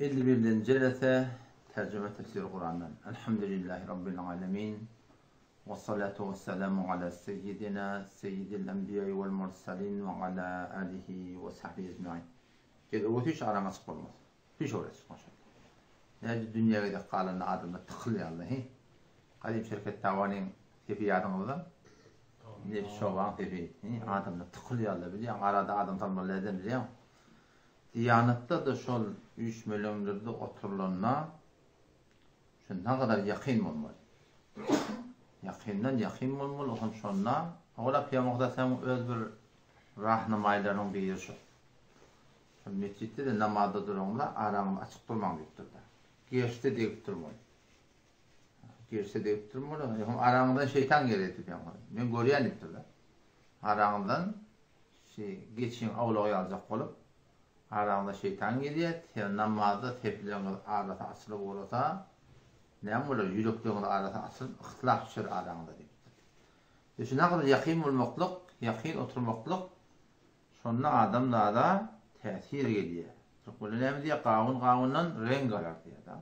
51 jelese terjime tefsir Kurandan. Elhamdülillahi Rabbil alemin. Ve salatu ve selamu ala seyyidina seyyidil enbiya vel mursalin ve ala alihi ve sahbihi ecmain. Gel o hiç araň açyk bolmaz. Hiç oraya çıkmaz. Näde dünýä gezek galanda adamlar tykylýarlar, he? Gadym şirket dawanyň sepi ýadyňyzda? Nefs şowaň sepi, he? Adamlar tykylýarlar, bilýäň, arada adam salmaly däl bilýäň. Diýanatda-da şol üýşmeleňlerde oturylanda şu nagadar ýakyn bolmaly. Ýakyndan ýakyn bolmaly, oňam şonda Ola Pygamber Hudaýtagalaň öz bir rahnamaýlarynyň biri şu. Şol metjitde-de namazda duraňda araňyzy açyk durmaň diýipdir-de. Gerşde degip durmaly. Gerşde degip durmaly. Ýogsam araňyzdan şeýtan gelýär diýip ýaňy. Men görýän diýipdir-de. Araňyzdan Şi geçiň awlagy aljak bolup, araňyzda şeýtan gezýär, sen namazda sepleriňiz arasy açylyp ugrasa, näme bolar, ýürekleriňiz arasy açylyp, yhtilaf düşer araňyzda diýipdir. Ýa şu nagadyr ýakyn bolmaklyk, ýakyn oturmaklyk, şonda adamzada täsir gelýär. Türkmenler näme diýýär, gawun gawundan reňk alar diýýär-de.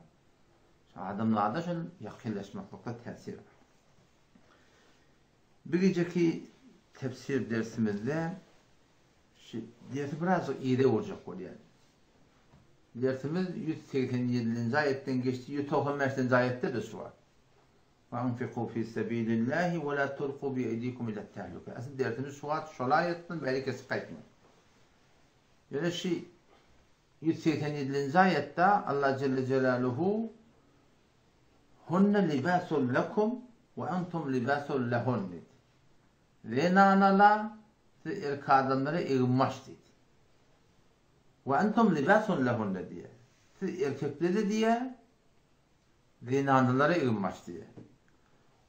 Şu adamzada şol ýakynlaşmaklykda täsir bar. Bu gijeki tefsir dersimizde şu dersi birazjyk yza urjak bolýan. Dersimiz 187-nji aýatdan geçdi, 195-nji aýatda da şu bar. Ve anfiku fi sebilillahi ve la tulku bi eydikum ila tehluke. Asıl dersimiz şu wagt şol aýatdan bäri kesip gaýtmady. Ýöne şu 187-nji aýatda Allah Celle Celaluhu Hunne libasun lekum we entum libasun lehun diýdi. Zenanala siz erkek adamlara eginbaş diýdi. We entum libasun lehunne diýýär. Siz erkeklere diýýär, zenanalara eginbaş diýýär.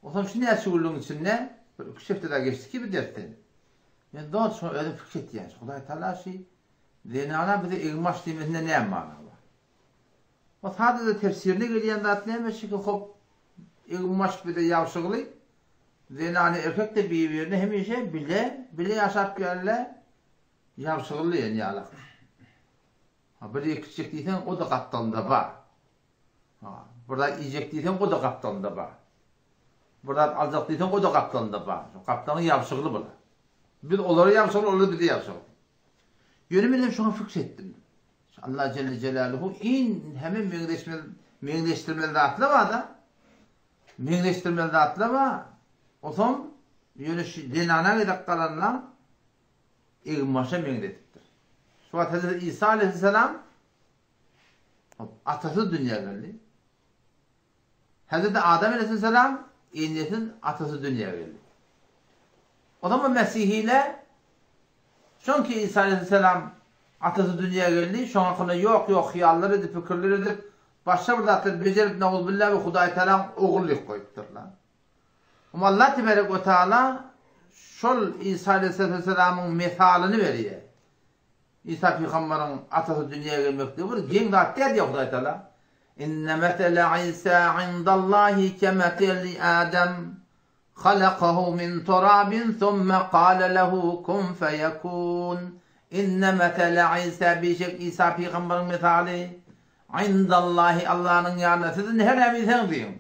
Onsoň şu näçe günlügiň içinde bir iki üç hepde daha geçdi ki bu dersden. Men dost şoňa özüm pikir etýän. Hudaý Taala şu zenana bize eginbaş diýmesinde näme mana bar? O sadaja tefsirine gelýän zat näme şiki hop egin-baş bile ýagşygly zenany erkek-de bir-birine hemişe bile bile ýaşap gelle ýagşygly diýen ýalak. Ha bir ýer kiçjek diýseň o-da gapdalynda bar. Ha bir zat iýjek diýseň o-da gapdalynda bar. Bir zat aljak diýseň o-da gapdalynda bar. Gapdalyň ýagşygly bular. Biz olara ýagşygly olar bize ýagşygly. Ýöne men hem şoňa pikir etdim. Allah Celle Celaluhu iň heme meňzeşmeli, meňzeşdirmeli zatlar bar-da. Meňzeşdirmeli zatlar bar. Otam ýöne şu zenana gezek galanda eginbaşa meňzetipdir. Şu wagt Hazreti İsa aleyhisselam atasy dünýä geldi. Hezreti Adam aleýhisselam enesiz, atasyz dünýä geldi. O zaman mesihiler şoňki Isa aleýhisselam atasyz dünýä geldi, şoň hakynda ýok ýok hyýallar edip, pikirler edip, başga bir zatlar bejerip nauzubilla we Hudaý Tagalaň ogly diýip goýupdyrlar. Amma Allah tebarek we taala şol Isa aleýhisselamyň mesalyny berýär. Isa pygambaryň atasy dünýä gelmekligi bir geň zat däl diýýär Hudaý Taala. Inne mesele Isa indallahi kemeteli Adem halakahu min turabin summe kale lehu kun feyekun. Inne mesele Isa bişek Isa pygambaryň mesaly indallahi Allanyň ýanynda siz indi her näme diýseňiz diýiň.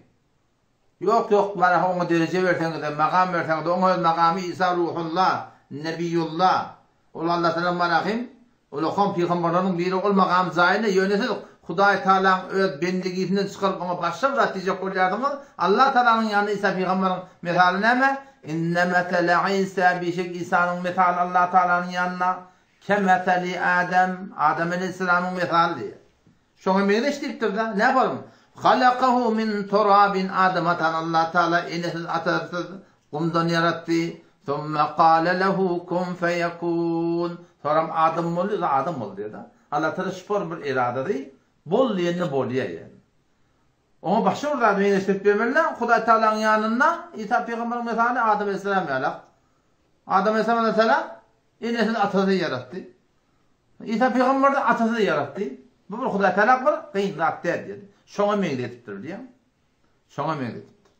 Ýok, ýok, baraha oňa dereje berseňiz-de, magam berseňiz-de, oň öz magamy Isa Ruhulla, Nebiýulla. Ol Allatalaň barahym, ulakan pygamberleriň biri, ol magam jaýynda, ýöne siz Hudaý Tagalaň öz bendigisinden çykaryp oňa başga bir zat diýjek bolýarsyňyz, Allah Tagalanyň ýanynda Isa pygamberiň mesaly näme? Inne mesele Isa, bişek Isanyň mesaly Allah Tagalanyň ýanynda, kemeseli Adem, Adam aleýhissalamyň mesaly diýýär. Şoňa meňzeş diýipdir-de, näpalyň? Halakahu min turabin Adam atany Allah Taala enesiz, atasyz gumdan ýaratdy. Summa kale lehu kun feyekun. Soram adam bol diýdi, adam boldy diýdi. Allah Taala şupar bir eradasy, bol diýende bolýar ýaly. Oňa başga bir zady meňzeşdirip bermeli-de, Hudaý Taalanyň ýanynda Isa pygamberiň mysaly Adam aleyhisselam ýalak. Adam aleyhisselam Allah Taala enesiz, atasyz ýaratdy. Isa pygamberdi atasyz ýaratdy. Bu bir Hudaý Tagala bir kyn zat däl diýdi. Şoňa meňzetipdir diýýär. Şoňa meňzetipdir.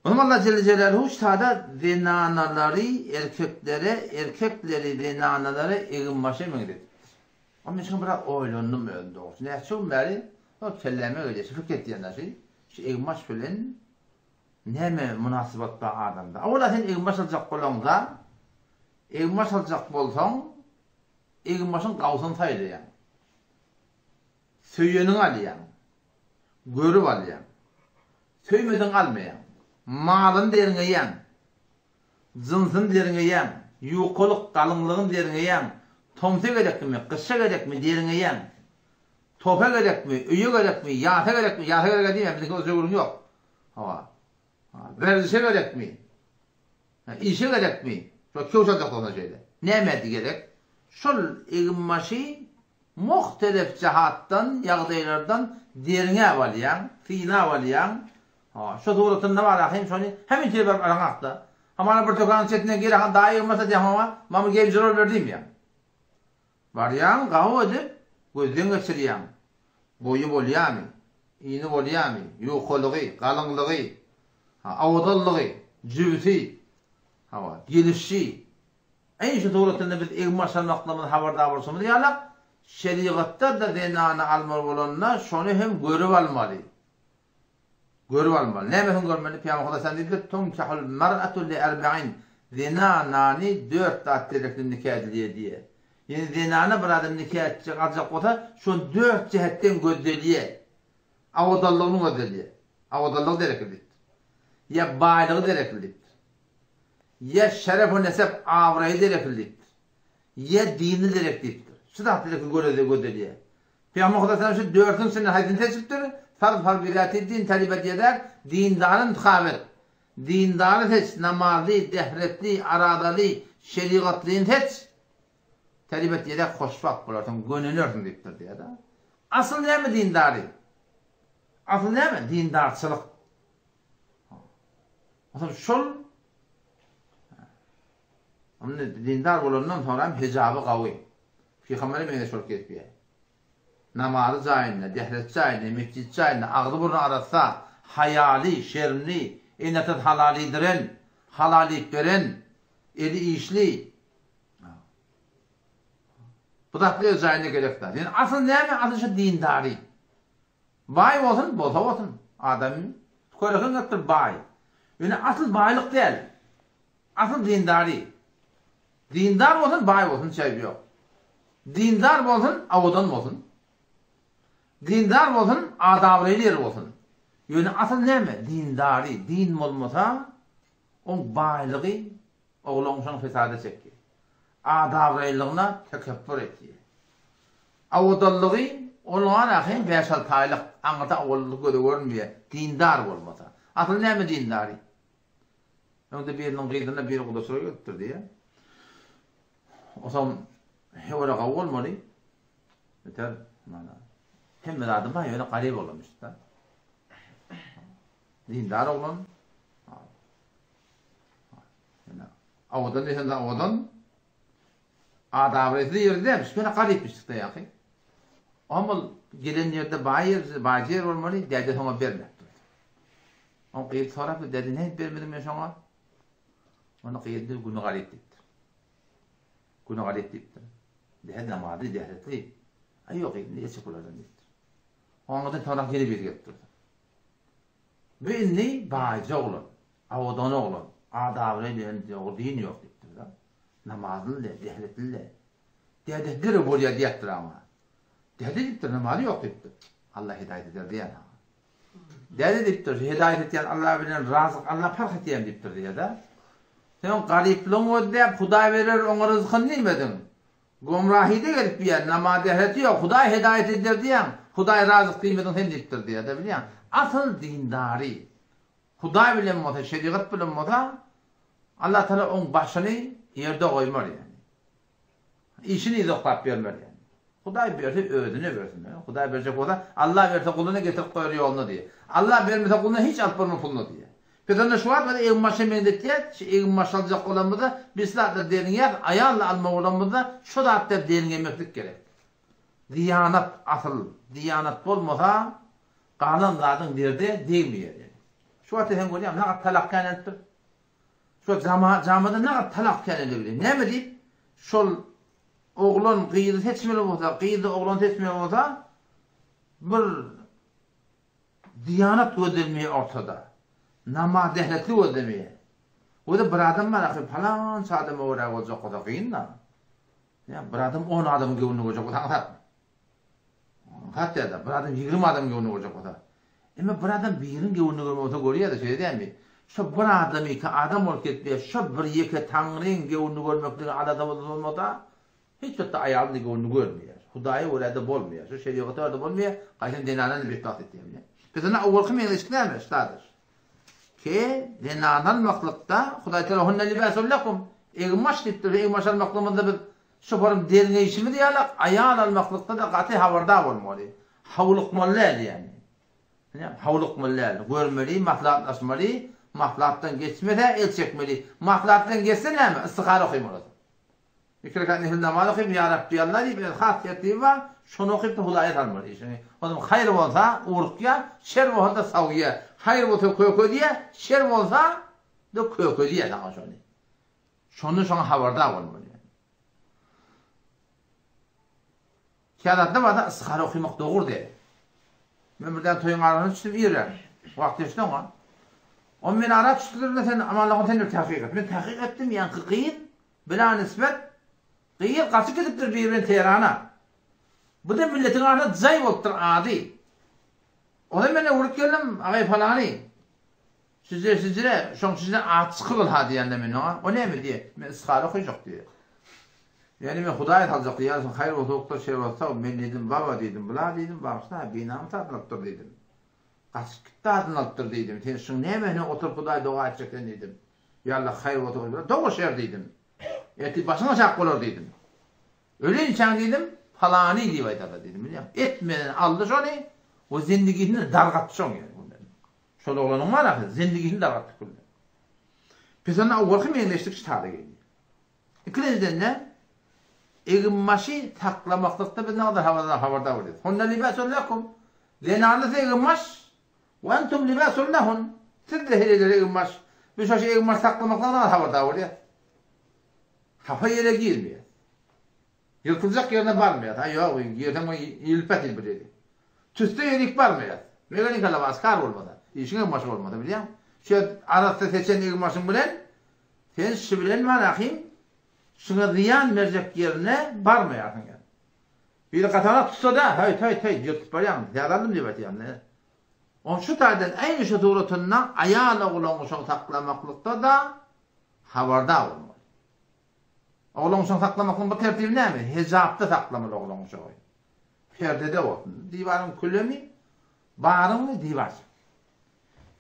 Onuň Allah Celle Celaluhu sada zenanalary erkeklere, erkekleri zenanalara eginbaşa meňzetipdir. Ama men şuňa biraz oýlandym özüm dogrusy. Näçe gün bäri şol kelläme gelýär, şu pikir etýän-de şu, şu egin-baş bilen näme mynasybat bar adamda. Owala sen egin-baş aljak bolaňda, egin-baş aljak bolsaň, egin-başyň gawusyny saýlaýaň. Söýeniňi alýaň. Görüp alýaň. Söýmedigiňi almaýaň. Malyny derňeýäň. Jynsyny derňeýäň. Ýukalyk, galyňlygyny derňeýäň. Tomsa gerekmi, gyşa gerekmi derňeýäň. Topa gerekmi, öýe gerekmi, ýasa gerekmi, ýasa gerek-ä diýmän, biziňki o zöwrüň ýok. Hawa. Werzişe gerekmi? Işe gerekmi? Şo köwş aljak bolsaň şeýle. Nämedi gerek? Şol eginbaşy Muhtelif jahatdan, ýagdaýlardan derňäp alýaň, synap alýaň. Ha, şo suratynda bar ahym şony hemişe baryp alaňakda. Hamana bir dükanyň çetinden gir ahym daýy ygmasa diýýäň oňa, maňa geýimjir bolup ber diýmeýäň. Barýaň, gawy edip, gözden geçirýäň. Boýy bolýamy, ini bolýamy, ýukalygy, galyňlygy, ha, owadanlygy, jübüsi, hawa, gelişi, Eý, şu suratynda biz egin-baş almaklygymyzy habardar bolşumyz ýalak, şerigatda-da zenany almaly bolanda şony hem görüp almaly. Görüp almaly. Nämesini görmeli? Pygamber Hudaý sen diýipdir, Tunkahul mar'atu li erba'in. Zenanany dört zat derekli nika edilýär diýýär. Ýöne zenana bir adam nika etjek, aljak bolsa, şony dört jähetden gözdelýär. Awadanlygyny gözdelýär. Awadanlygy derekli diýipdir. Ýa baýlygy derekli diýipdir. Ýa şeref-u nesep abraýy derekli diýipdir. Ýa dini derek diýipdir. Şu zat derekli görelde gözelýär. Pygamber Hudaý salam şu dördüň içinden haýsyny seçipdir? Fazfar bizatid-din taribet ýedak, dindary intihaw et. Dindary seç, namazly, dehretli, aradaly, şerigatlyny seç. Taribet ýedak hoşbagt bolarsyň, gönenersiň diýipdir diýýär-de. Asyl näme dindary? Asyl näme? Dindarçylyk. Asyl şol Onda dindar bolandan soňra hem hijaby gawy. Pygambere meňzeş bolup gezipýär. Namazy jaýynda, dehret jaýynda, metjit jaýynda, agzy-burny arassa, haýaly, şermli, ene-atasy halal iýdiren, halal iýip beren, eli işli. Bu zatlar öz jaýynda gerek zat. Ýöne asyl näme? Asyl şu dindary. Baý bolsun, bolsa bolsun. Adam körekeň gelipdir baý. Ýöne asyl baýlyk däl. Asyl dindary. Dindar bolsun, baý bolsun hiç aýby ýok. Dindar bolsun, awadan bolsun. Dindar bolsun, adabraýly ýeri bolsun. Ýöne asyl näme? Dindary. Din bolmasa, oň baýlygy Oglan şony fesada çekýär. Adabraýlygyna tekepbür etýär. Owadanlygy onuň ahym bäş-alty aýlyk, aňyrda owadanlyk göze görünmeýär, dindar bolmasa. Asyl näme dindary? Öňde biriniň gyzyna biri gudaçylyga gelipdir diýýär. Osam hewara gawy bolmaly. Beter, mana, hemme zady bar, ýöne garyp oglanmyş-da. Dindar oglan. Owadan diýseň-de owadan. Adabraýsyz ýeri dälmiş. Ýöne garypmişdik-de ýaňky. Oňam ol gelen ýerde baý ýer, baýja ýer bolmaly, dädesi oňa bermepdir. Oň gyzy sorapdyr, däde nädip bermediň men şoňa? Onda gyzy diýip, güni garyp diýipdir. Güni garyp diýipdir. Däde namazly, dehretli. Aý ýok, indi geçip bulardan diýipdir. Oňa-da sorap ýene biri gelipdir. Bu indi baýja oglan, awadan oglan, adabyna diýen ýok, din ýok diýipdir-de. Namazly-da, dehretli-de. Dädesi derrew bolýar diýäpdir aňa. Däde diýipdir, namazy ýok diýipdir. Allah hidaýat eder diýýän aňa. Däde diýipdir, hidaýat etýän Allah bilen razyk Allah parh etýän diýipdir diýýär-de. Sen garyplygyň gözläp, Hudaý berer oňa ryzkyny diýmediň. Gomrahyda gelip diýýär, namaz dähreti ýok, Hudaý hedaýat eder diýýäň, Hudaý razyk diýmediň sen diýipdir diýýär-de bilýäň. Asyl dindary Hudaý bilen bolsa, şerigat bilen bolsa, Allah Taala oň başyny ýerde goýmar ýani. Işini yzaklap bermer ýani. Hudaý berse özüne bersin. Hudaý berjek bolsa, Allah berse guluna getirip goýar ýoluna diýýär. Allah bermese guluna hiç alyp bolmaz puluna diýýär. Biz onda şu wagt bir egin-başa meňzetýäs, şu egin-baş aljak bolanymyzda biz şu zatlary derňeýäs, aýal-da almak bolanymyzda şu zatlary derňemeklik gerek. Diýanat asyl, diýanat bolmasa galan zadyň derde degmeýär ýaly. Şu wagt sen görýäň, nagat talak känelipdir. Şu wagt jama, jamada nagat talak känelebilýär. Näme diýip? Şol. oglan gyzy seçmeli bolsa, gyz-da oglany seçmeli bolsa, bir diýanat gözlenmeýär ortada. Namaz dehletli gözlemeýär. O-da bir adam bar ahyry, palança adama görä boljak bolsa kyn-da. Ýa bir adam on adamyň göwnüni görjek bolsa aňsatmy? Aňsat däl-de, bir adam 20 adamyň göwnüni görjek bolsa. Emma bir adam biriniň göwnüni görmek bolsa görýär-de, şeýle dälmi? Şo bir adam ýeke adam bolup gelip, şo bir ýeke Taňryň göwnüni görmekligi alada bolmasa, hiç wagtda aýalyň-da göwnüni görmeýär. Hudaýa görä-de bolmaýar. Şo şerigata görä-de bolmaýar, gaýtam zenanany betbagt etýär. Biz onda owalky meňzeşlik näme, ştadyr? Ki, zenany almaklykda Hudaý Tagala Hunne libasun lekum, egin-baş diýipdir. Egin-baş almaklygymyzda biz şoparyň derňeýşimiz ýalak, aýal almaklykda-da gaty habardar bolmaly. Howlukmaly däl ýagny. Howlukmaly däl. Görmeli, maslahatlaşmaly, maslahatdan geçmese el çekmeli. Maslahatdan geçse näme? Istihara okymaly. Iki rekat nefil namaz okyp, Ýa Rabbi Alla diýip, öz has tertibi bar, şony okyp-da Hudaýa salmaly işiňi. Onam haýyr bolsa urukýar, şer bolsa-da sawýar. Haýyr bolsa kökedýär, şer bolsa-da kökedýär saňa şony. Şonda şoňa habardar bolmaly. Käzatda barda yshara okymak dogry däl. Men birden toýuň arasyna düşdüm irden. Wagt geçdi oňa. On meni ara düşdüler sen amanlygyn sen bir tahkyk et. Men tahkyk etdim ýaňky gyz bila nisbet gyz gaçyp gidipdir biri bilen Tehrana. Bu-da milletiň arasynda jaý bolupdyr ady. Ozal men öwrüp geldim agaý palany. Şije şije şoň şije at çykyp ha diýende men oňa, o näme diýe, men yshara okaýjak diýe. Ýani men Hudaýa saljak diýýär, soň haýyr bolsa okda, şer bolsa sag, men diýdim, baba diýdim, bula diýdim, bagyşla, binamys adyny alypdyr diýdim. Gaçyp gitdi adyny alypdyr diýdim. Sen şuň nämesine oturyp Hudaýa doga etjek sen diýdim. Ýa Allah haýyr bolsa goý, dogry şer diýdim. Ertir başyň aşak bolar diýdim. Ölinçäň diýdim, palany diýip aýdarlar diýdim, bilýäňmi? Etmeden aldy şony we zendigisini dargatdy şoň ýaly. Şol oglanyň bar ahyry, zendigisini dargatdy külli. Pes onda owalky meňzeşlik ştada geldi. Ikinjiden-de, eginbaşy saklamaklykda biz nagda habardan habardar bolýarys. Hunne libasun lekum, zenanlar size eginbaş, we entum libasun lehun, siz-de heleýlere eginbaş. Biz şo eginbaş saklamaklykdan nagda habardar bolýarys. Hapa ýere girmeýäris. Ýyrtyljak ýerine barmaýas. Ha ýok, girseň we ýylyp ýatyr bir ýeri. Tüsse ýerik barmaýas. Meger inkalla baş kar bolmasa, işiň egin başy bolmasa bilýäň. Şu ýer arassa seçen egin başyň bilen sen şi bilen bar ahym şuňa zyýan berjek ýerine barmaýarsyň ýa. Biri gatarak tutsa-da, höýt höýt höýt ýyrtyp barýaň, täze aldym diýip aýtýan. On şu taýdan äýni şu suratynda aýal oglan guşagy saklamaklykda-da habardar bolmaly. Oglan-uşagy saklamaklygyň bir tertibi näme? Hejapda saklamaly oglan-uşagy. Perdede bolsun. Diwaryň külemi, baryňmy diwar çek.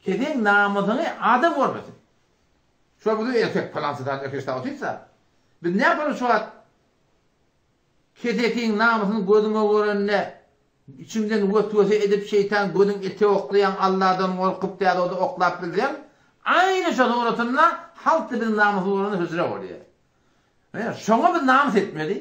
Keseň namysyňy adam görmesin. Şu wagt bize erkek palan sytan erkek şta otyrsa, biz näme yapaly şu wagt kesekiň namysyny gözüňe görende içiňden weswese edip şeýtan gözüň ete oklaýaň Alladan gorkup täze oda oklap bilseň, aýny şo suratynda halk-da biziň namysymyzy görende hüjre bolýar. Şoňa biz namys etmeli.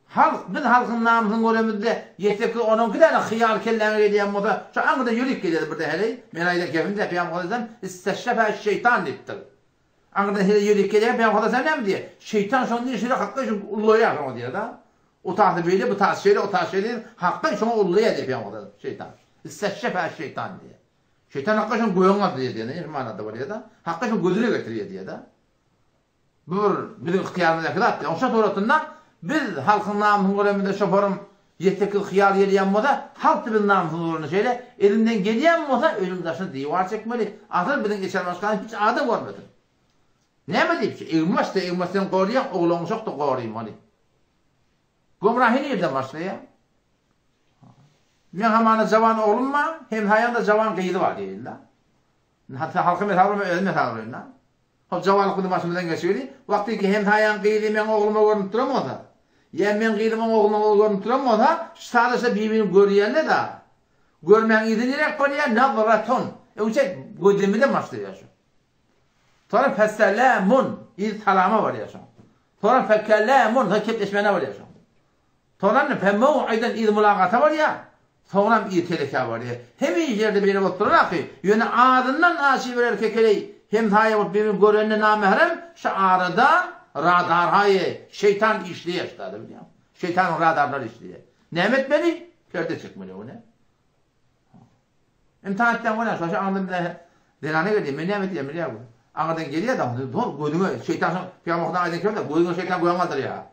Halk, biz halkyň namysyny göremizde, ýesekli onuňky däl hyýal kelläňe gelýän bolsa, şo aňyrdan ýörip gelýär birden heleý, men aýdan kepim däl, Pygamber Hudaýdan isteşşefe eş-şeýtan diýipdir. Aňyrdan heleý ýörip gelýär, Pygamber Hudaýdan näme diýýär? Şeýtan şony diýýär, şeýle hakda şuny ullaýar şoňa diýýär-de. O tasy beýle, bu tasy şeýle, o tasy şeýle diýip, hakda şoňa ullaýar diýýär Pygamber Hudaýdan, şeýtan. Isteşşefe eş-şeýtan diýýär. Şeýtan hakda şoň gögüň aldy diýýär, diýýär, manada bolýar-da. Hakda şoň gözüne getirýär diýýär-de. Bu bir biziň ygtyýarymyzdaky zat däl. Oňşa suratynda biz halkyň namysyny göremizde şoparym ýetsekiz hyýal gelýän bolsa, halk-da biziň namysymyzy görende şeýle, elinden gelýän bolsa öýüň daşyna diwar çekmeli, asyl biziň geçen başgany hiç adam görmesin. Näme diýip şu egin-başda egin-baş sen gorýaň, oglan-uşak-da gorymaly. Gümrahy nirden başlaýar? Meň hamana jawan oglum bar, hemsaýaň-da jawan gyzy bar diýeýin-dä. Hatda halkam hesap urma, özüm hesap uraýyn-da. Hop, jawanlyk biziň başymyzdan geçigeli. Wagtyky hemsaýaň gyzy meň ogluma görnüp duran bolsa, ýa meň gyzym oň ogluna görnüp duran bolsa, şu sadaşa bir-birini görýänler-dä. Görmäň yzy niräk barýar? Nazratun. Öňçe gözlemeden başlaýar şu. Soňra feselamun, yzy salama barýar şoň. Soňra fekelamun, soň kepleşmäne barýar şoň. Soňram femew'iden yz mulagata barýar, soňram yz telekä barýar. Hemişe ýerde beýle bolup duran aky, ýöne azyndan aşy bir erkek heleý hemsaýa bolup bir-birini görende namährem şu arada. Radarhaýy şeýtan işleýär şu zada bilýäňmi? Şeýtanyň radarlary işleýär. Näme etmeli? Perde çekmeli ony. Imtihan etýän bolýan, şoşa aňyrdan bir zenana gelýär, men näme edýän bilýärmi? Aňyrdan gelýär-de, zor gözüňe şeýtan şo Pygamber Hudaýyň aýdan kemi-de, gözüňe şeýtan göň aldyrýar.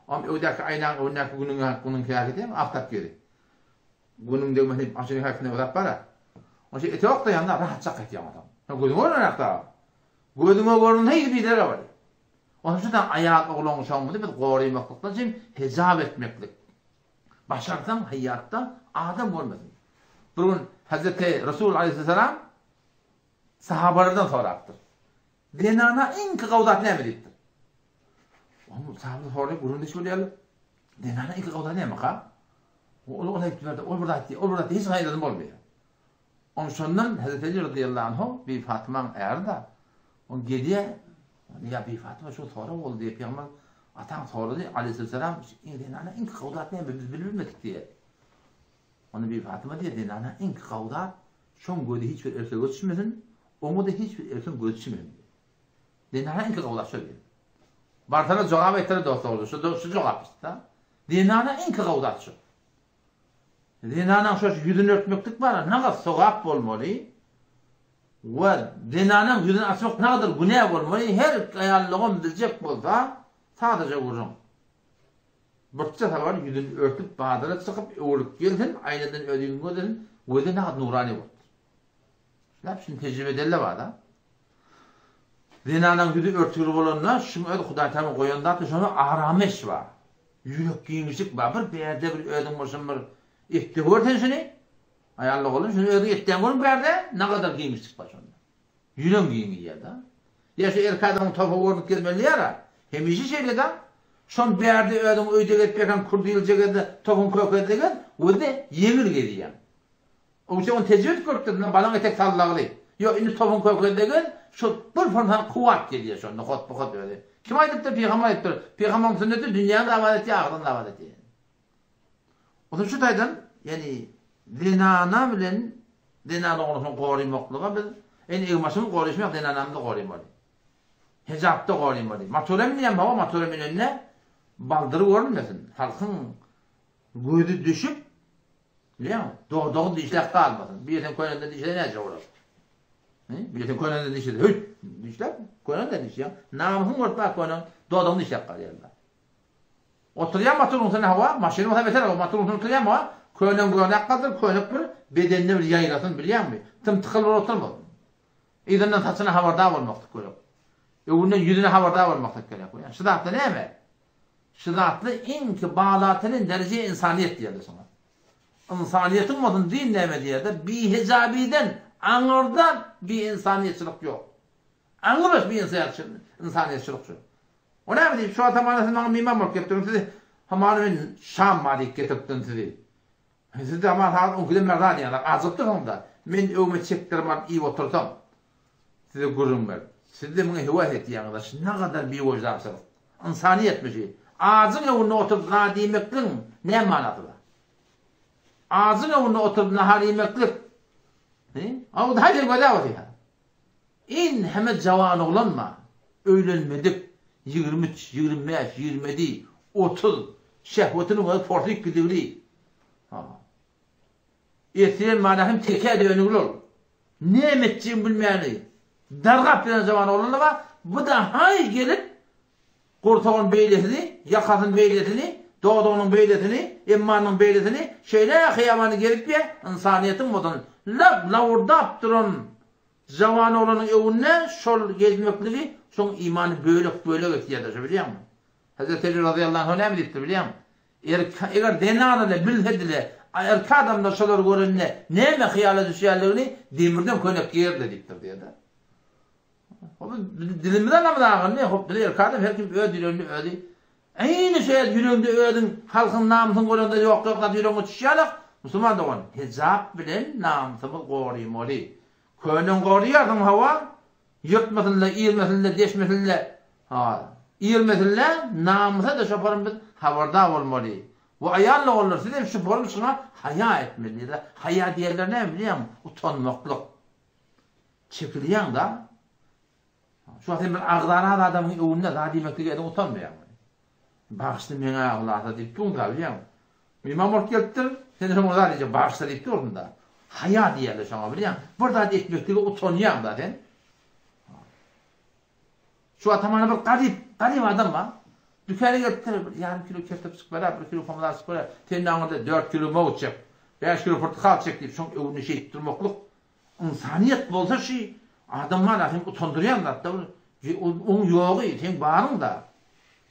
Oňam öwdäki aýnaň öňündäki günüň günüň häsiýeti hem agtap geri. Günüň degmesini aşyryň häsiýetine uzap bara. Oňa şeý etek okdaýanda rahatjak etýär onsoň. Sen gözüňe görünenok-da. Gözüňe görünse ýüzi biderek bolýar. Onuň üçin aýal oglan uşagymyzy biz gorymaklykdan üçin hijap etmeklik. Başarsaň haýatda adam görmesin. Bir gün Hazreti Resul aleyhisselam sahabalardan sorapdyr. Zenana iň gowy zat näme diýipdir. Onuň sahabalar soraýar, gürrüňdeş bolýarlar. Zenana iň gowy zat näme-ka? Ol ol aýdyp berdi, ol bir zat diýýär, ol bir zat diýýär, hiç haýyrdasy bolmaýar. Onuň şondan Hazreti Ali radiyallahu anhu Bibi Fatymaň äri-da, ol gelýär, ýa Bibi Fatyma şu sorag boldy diýip, pygamber ataň sorady, aleyhisselam, iň zenana iň gowy zat näme, biz bilmedik diýýär. Onda Bibi Fatyma diýýär, zenana iň gowy zat, şoň gözi hiç bir erkege düşmesin, oňa-da hiç bir erkegiň gözi düşmesin diýýär. Zenana iň gowy zat şol diýýär. Barsalar jogap aýtdylar dost-dogry, şu şu jogap işte. Zenana iň gowy zat şu. Zenanaň şo ýüzüni örtmeklik bar, nagat sogap bolmaly we zenanaň ýüzüni açmak nagadyr günä bolmaly, her aýallygam biljek bolsa, sadaja gürrüň. Burçja sabar ýüzüni örtüp bazara çykyp öwrülip gelsin, aýnadan öz ýüzüni gözlesin, gözi nagat nurany bolupdyr. Şulap şuny tejribe edenler bar-da. Zenanaň ýüzi örtügli bolanda, şuň özi Hudaý Tagala goýan zatdyr, şonda aramyş bar. Ýürek giňişlik bar. Bir bärde bir özüň bolşuň bir etde gör sen şuny. Aýal oglum şuny özüň etdäň görüň bärde nagadar giňişlik bar şonda. Ýüreň giňeýär-de. Ýa şu erkek adamyň topa görnüp gezmeli ýara. Hemişe şeýle-de. Şon bärde özüň öýde gezip ýörkäň kürdi ýylja gezde topuň kökezde gez, özi ýeňil gezýäň. Owşa ony tejribe edip görüpdir, indi balaň etek sallagly. Ýok, indi topuň kökezde gez, şo bir pynhan kuwwat gelýär şonda, hotba-hot özi. Kim aýdypdyr? Pygamber aýdypdyr. Pygamberiň sünneti dünýäni-de abat etýär, ahyretini-de abat etýär. Onsoň şu taýdan, ýagny zenana bilen zenana oglusyny gorymaklyga biz, indi egin-başymyzy goryşmak zenanamyzy gorymaly. Hijapda gorymaly. Motora münýän hawa, motora münende baldyry görünmesin. Halkyň gözi düşüp, Bilýäňmi? Dodagy dişläp galmasyn. Bir ýerden könenden dişlese näçe bolar? He? Bir ýerden könenden dişlese, höýt! Dişläp, könenden dişýäň. Namysyň bolup bar könen, dodagyň dişläp galýar-da. Oturýan motoryň üstünde hawa, maşyn bolsa beter, motoryň üstünde oturýan hawa, könen gönek galdyr, könek bir bedenine bir ýaýrasyn, bilýäňmi? Tym-tykyl bolup oturmasyn. Yzyndan saçyna habardar bolmaklyk gerek. Öňünden ýüzüne habardar bolmaklyk gerek. Şu zatda näme? Şu zatly iňki balatinin dereje ynsanyýet diýerler şoňa. Ynsanyýetiň bolsun din näme diýerde bihijabiden aňyrda bi ynsanyýetçilik ýok. Aňyrbaş bi ynsanyýetçilik şu. O näme diýip şu wagt hamana siz maňa myman bolup gelipdiriň sizi hamana men Şam bar diýip getiripdirin sizi. Siz hamana sagat on ikiden bäri zat diýýäňiz ajykdyrsyňyzda men öwme çekdirip alyp iýip otursam. Size gürrüň berip, siz-de muňa höwes etýäňiz-a, şu nagadar biwyždançylyk, ynsanyýetmi şu? Ajyň öňünde oturyp zat iýmekligiň näme manasy bar? Ajyň öňünde oturyp nahar iýmeklik, he? A o haýsy gözäp otyr-ha? Inheme jawan oglan bar, öýlenmedik, 23, 25, 27, 30, şehwetiniň özi porsyk gidigli. Ha. Esrem mana hem tekä dönügli ol. Näme etjegini bilmäni dargap ýören jawan oglan-da bar. Bu-da haý gelip, gursagyny beýlesini, ýakasyny beýlesini, dodagynyň beýlesini, emmanynyň beýlesini şeýle hyýabany gezip ýa, ynsanyýetiň bolsun, lap-lawurdap duran jawan oglanyň öňünde şol gezmekligi şoň imany bölek-bölek etýär-de şo bilýäňmi? Hezreti Eli razyýallahu anhu näme diýipdir bilýäňmi? Eger zenanada bilsedi-le, erkek adamlar şolary görende näme hyýala düşýänligini demirden köýnek geýerdi diýipdir diýýär-de. Hop, biz dilimizi alamyz agyndy, hop, biz erkek adam her kim öz ýüreginde özi Eýni şeýle ýüreginde özüň halkyň namysyny görende ýok ýok zat ýüregiňe düşýärler. Musulman dogan, hijap bilen namysymyz gorymaly. Köneň goryarsyň hawa, Ýyrtmasyn-la, irmesin-le, deşmesin-le. Ha, irmesin-le, namysa-da şoparym biz habardar bolmaly. Bu aýal doganlar, siz hem şoparym şuňa haýa etmeli diýdiler. Haýa diýenleri näme bilýäňmi? Utanmaklyk. Çekilýäň-da. Şu wagt sen bir agzala adamyň öňünde zat diýmeklige ediň utanmaýaň. Bagyşla meň agzalasa diýip durň-da bilýäňmi? Myhman bolup gelipdir, sen şoňa zat diýjek, bagyşla diýip dursuň-da. Haýa diýýärler şoňa bilýäňmi? Bir zat etmeklige utanýaň-da sen. Şu wagt hamana bir garyp, garyp adam bar. Dükana gelipdir, bir ýarym kilo kertop çykyp berer, bir kilo pomidor çykyp berer. Sen aňyrda dört kilo mawut çek, bäş kilo pyrtykal çek diýip, şoň öňünde şeýdip durmaklyk Ynsanyýet bolsa şi adam bar seni utandyrýan zatda bir oň ýogy seň baryňda.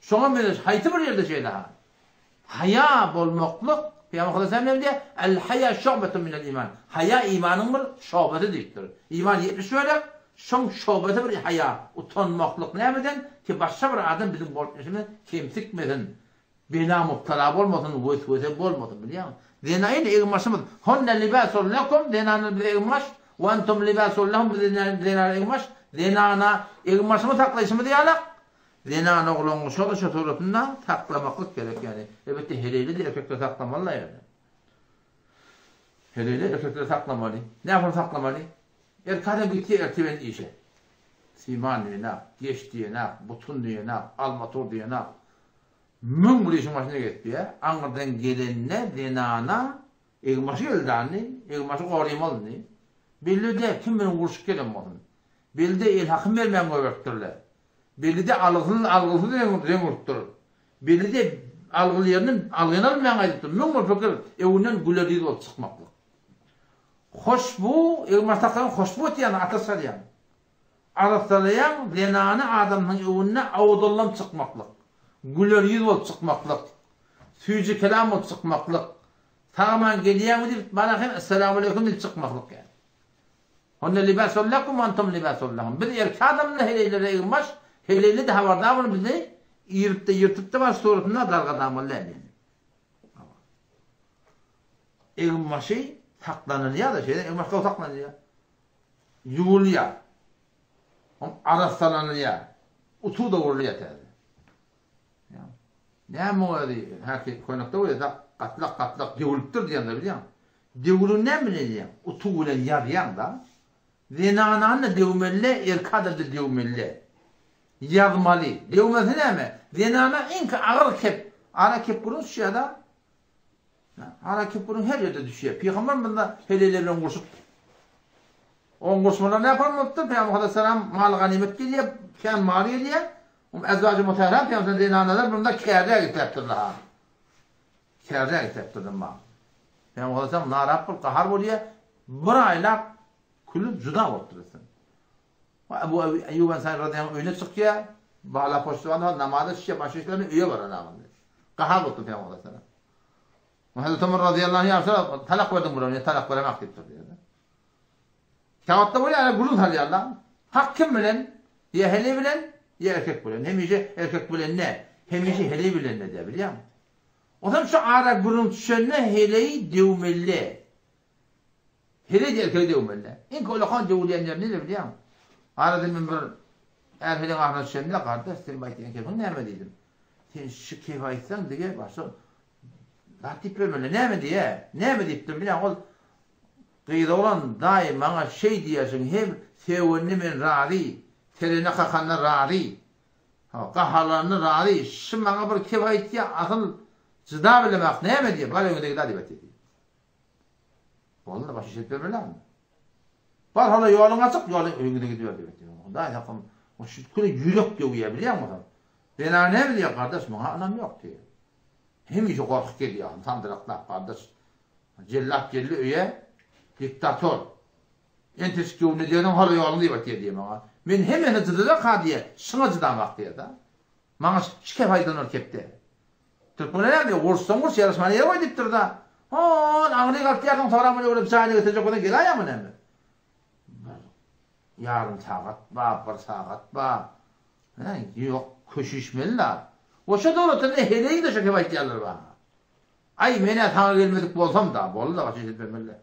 Şoňa meňzeş haýsy bir ýerde şeýle ha. Haýa bolmaklyk Pygamber Aleyhisselam näme diýýär? El haýa şu'betun minel iman. Haýa imanyň bir şobasy diýipdir. Iman 70 bölek, şoň şobasy bir haýa, utanmaklyk nämeden? Ki başga bir adam biziň bolup geçimizi kemsitmesin. Bela mubtala bolmasyn, weswese bolmasyn, bilýäňmi? Zena indi egin-başymyz, Hunne libasun lekum, zenanlar bize egin-baş, we entum libasun lehum, biz zenana egin-baş, zenana egin-başymyzy saklaýşymyz ýalak, zenan oglan şo-da şo suratynda saklamaklyk gerek ýaly. Elbetde heleýli-de erkekler saklamaly-da ýöne. Heleýli erkekler saklamaly. Nähili saklamaly? Erkek adam gitýär ertir bilen işe. Siman diýenak, geç diýenak, butun diýenak, alma tur diýenak. 1001 işiň başyna gezipýär. Aňyrdan gelende zenana egin-başy geldi indi, egin-başy gorymaly indi. Belli-de kim bilen urşup gelen bolsun. Belli-de el hakyn bermän goýberipdirler. Belli-de algysyz algysyz reň urupdyr. Belli-de algyly ýerinden algyny almaýan gaýdypdyr. 1001 pikir öňünden güler ýüz bolup çykmaklyk. Hoşbu, egin-baş saklaýan hoşbu etýän, atyr salýan. Arassalaýaň zenany adamsynyň öňünde awdallam çykmaklyk, güler ýüz bolup çykmaklyk, süýji kelam bolup çykmaklyk, sag-aman gelýäňmi diýip bana hem Essalamualeýkum diýip çykmaklyk ýaly. Hunne libasun lekum we entum libasun lehum. Biz erkek adamlar heleýlere eginbaş, heleýli-de habardar bolup bizi iripde ýyrtypda bar suratynda dargadamaly däl ýaly. Eginbaşy saklanylýar-da şeýle eginbaş gowy saklanylýar. Ýuwulýar. Oň arassalanylýar. Utuw-da urulýar täze. Näme özi häki köýnekde bolýar-da gatlak-gatlak döwülipdir diýende bilýäň. Döwülini näme bilen edýäň? Utuw bilen ýazýaň-da. Zenanany-da döwmeli, erkek adam-da döwmeli. Ýazmaly. Döwmesi näme? Zenana iňki agyr kep, ara kep gürrüň düşýär-de. Ara kepgiriň her ýerde düşýär. Pygamber munda heleýler bilen urşupdyr. Oň uruşmalary näme bolupdyr? Pygamber aleyhisselam mal ganymet gelýär, kän mal gelýär. Oň ezwajy mutahharat pygamber zenanalar bunda kärde getiripdirler ha. Kärde getiripdirler mal. Pygamber aleyhisselam narap bolup gahar bolýar. Bir aýlap külüp juda bolupdyr. Ebu Eýýub Ensary radiyallahu anh öýüne çykýar. Bala poçtany namaza düşýär, başga işlerine öýe baran agyndy. Gahar bolupdyr Pygamber aleyhisselam. Hazreti Ömer radiyallahu anh ýa talak berdiň bulara, men talak beremak diýipdir diýýär. Käwagtda bolýar, ýa gürrüň salýarlar. Hak kim bilen? Ýa heleý bilen, ýa erkek bilen. Hemişe erkek bilen ne? Hemişe heleý bilen ne diýýär, bilýäňmi? Onsoň şu ara gürrüň düşende heleý döwmeli. Heleý erkegi döwmeli. Iň ullakan döwülýän ýeri nire bilýäňmi? Arada men bir är heleýiň arasyna düşemde, gardaş, sen bu aýtýan kepiň näme diýdim. Sen şu kepi aýtsaň dige başga zat diýip bermeli. Näme diýä? Näme diýipdir bilýäňmi? Ol gyz oglan daýy maňa şeý diýersiň hem sögende men razy, terene kakanda razy. Gaharlananda razy. Şu maňa bir kep aýtýa, asyl jyda bilemak näme diýä? Bar öňüňde gida diýip aýtýa diýip. Boldy, başy şeýdip bermeli. Bar hala ýoluň açyk, ýoly öňüňde gidiber diýip aýtdy. Hudaý saklasyn, o şu küle ýürek döwýär, bilýäňmi sen? Zenan näme diýýär, gardaş, muňa ynam ýok diýýär. Hemişe gorkup gelýär, sandyraklap, gardaş. Jellap geldi öýe, diktator. Enteşik göwnüne diýersiň, hala ýoluň diýip aýtýar diýýär maňa. Men hemmesine jydajakha diýýär, şuňa jydamak diýýär-de. Maňa şu kep aýdanlar kepde. Türkmenler näme diýýär, uruşsaň uruş, ýaraşmany ýere goý diýipdir-da. Hol, aňryk alyp diýýärsiň, soram muny öwrenip jaýyna getirjek bolsaň geläýýärmi näme? Bir ýarym sagat ba, bir sagat ba. Hä, ýok, köşüşmeli-la. We şo döwletde heleýiň-de şo kep aýtýarlar maňa. Aý, men-ä saňa gelmedik bolsam-da, boldy-da, başga iş etmemeli-dä.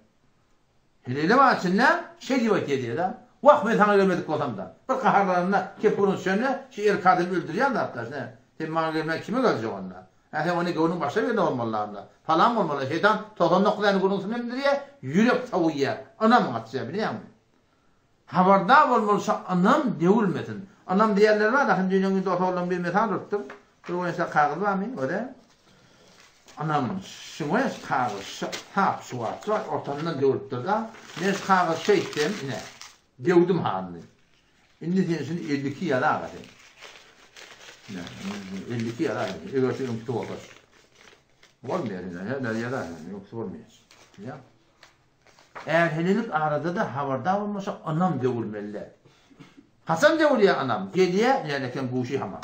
Heleýler bar içinde, şeý diýip aýtýar diýýär-de. Wah, men saňa gelmedik bolsam-da. Bir gaharlananda, kepgürüň düşende, şu erkek adamy öldürýän zatlar, şne. Sen maňa gelmän kime geljek onda? Hä, sen onda göwnüň başga birinde bolmaly onda. Palan bolmaly. Şeýtan 99 däne gürrüňsini emdirýär, ýürek sowuýar, ynam gaçýar, bilýäňmi? Habardar bolmaly şo ynam döwülmesin. Ynam diýenleri bar, ahyn düýn öňňin dos oglan bir mysal urupdyr. Bir boýunça kagyz barmy, öde? Ynam, şuňa kagyz, sap şu wagt bar, ortasyndan döwülipdir-da. Men şu kagyzy şeýtdim, ine, döwdüm halyny. Indi sen şuny 52 ýaza aga sen. Ine, 52 ýaza sen. Eger şu öňküsi bolsa. Bolmaýar ine, her ýaza sen, öňküsi bolmaýar. Ýa. Är-helelik arada-da habardar bolmasa ynam döwülmeli-dä. Haçan döwülýär ynam? Gelýär, nälekem guşy hamam.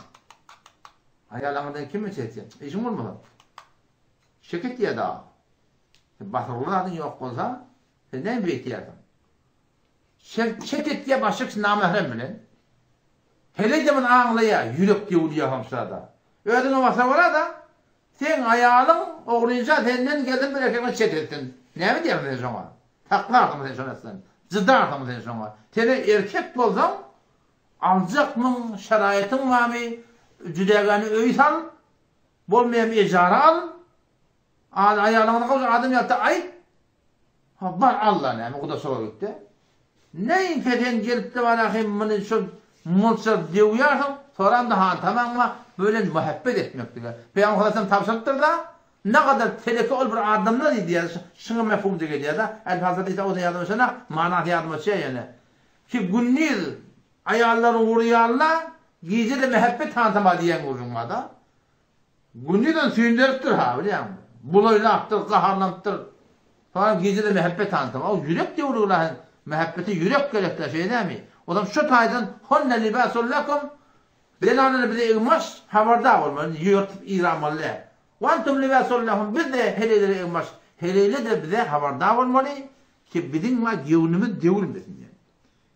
Aýal aňyrdan kime çekýär? Işiň bolmasa. Şeket diýýär dagy. Sen basyrgyly zadyň ýok bolsa, sen näme beýtýärsiň? Çek etýär başga kişi namährem bilen. Heleý-de muny aňlaýar, ýürek döwülýär hamşada. Özüňe basa bora-da, Seň aýalyň ogrynça senden gelsin bir erkek bilen çet etsin. Näme diýersiň sen şoňa? Saklarsyňmy sen şony etsin? Jydarsyňmy sen şoňa? Sen erkek bolsaň, aljakmyň, şaraýatyň barmy, jüdägäni öý sal, bolmaýam ejara al, aýalyňa gowja adam ýaly aýt, Ha bar Alla näme gudaça bolup gitdi. Näinkä sen gelipde bar hem muny şol mulça döwýärsiň, soramda han tamaňma bilen muhabbet etmeklige. Pygamber sallallahu tabşyrypdyr-da, nagadar teleke ol bir adamda diýýär, şuňa mefhumda gelýär-de, el-fazla diýse o ýadyma düşenok, manasy ýadyma düşýär ýöne. Ki gündiz aýallaryny urýarlar, gije-de muhabbet han tama diýen gürrüň bar-da. Gündizem süýnderipdir-ha, bilýäňmi? Bulaýlapdyr, gaharlanypdyr. Soňam gije-de mähebbet tanysam. O ýürek döwrügi-la, mähebbete ýürek gerek-dä, şeýle dälmi? Ozam şu taýdan Hunne libasun lekum, zenanlar bize egin-baş, habardar bolmaly, ýyrtyp yramaly däl. Wa entum libasun lehum, biz-de heleýlere egin-baş, heleýler-de bize habardar bolmaly ki, biziň göwnümiz döwülmesin diýen.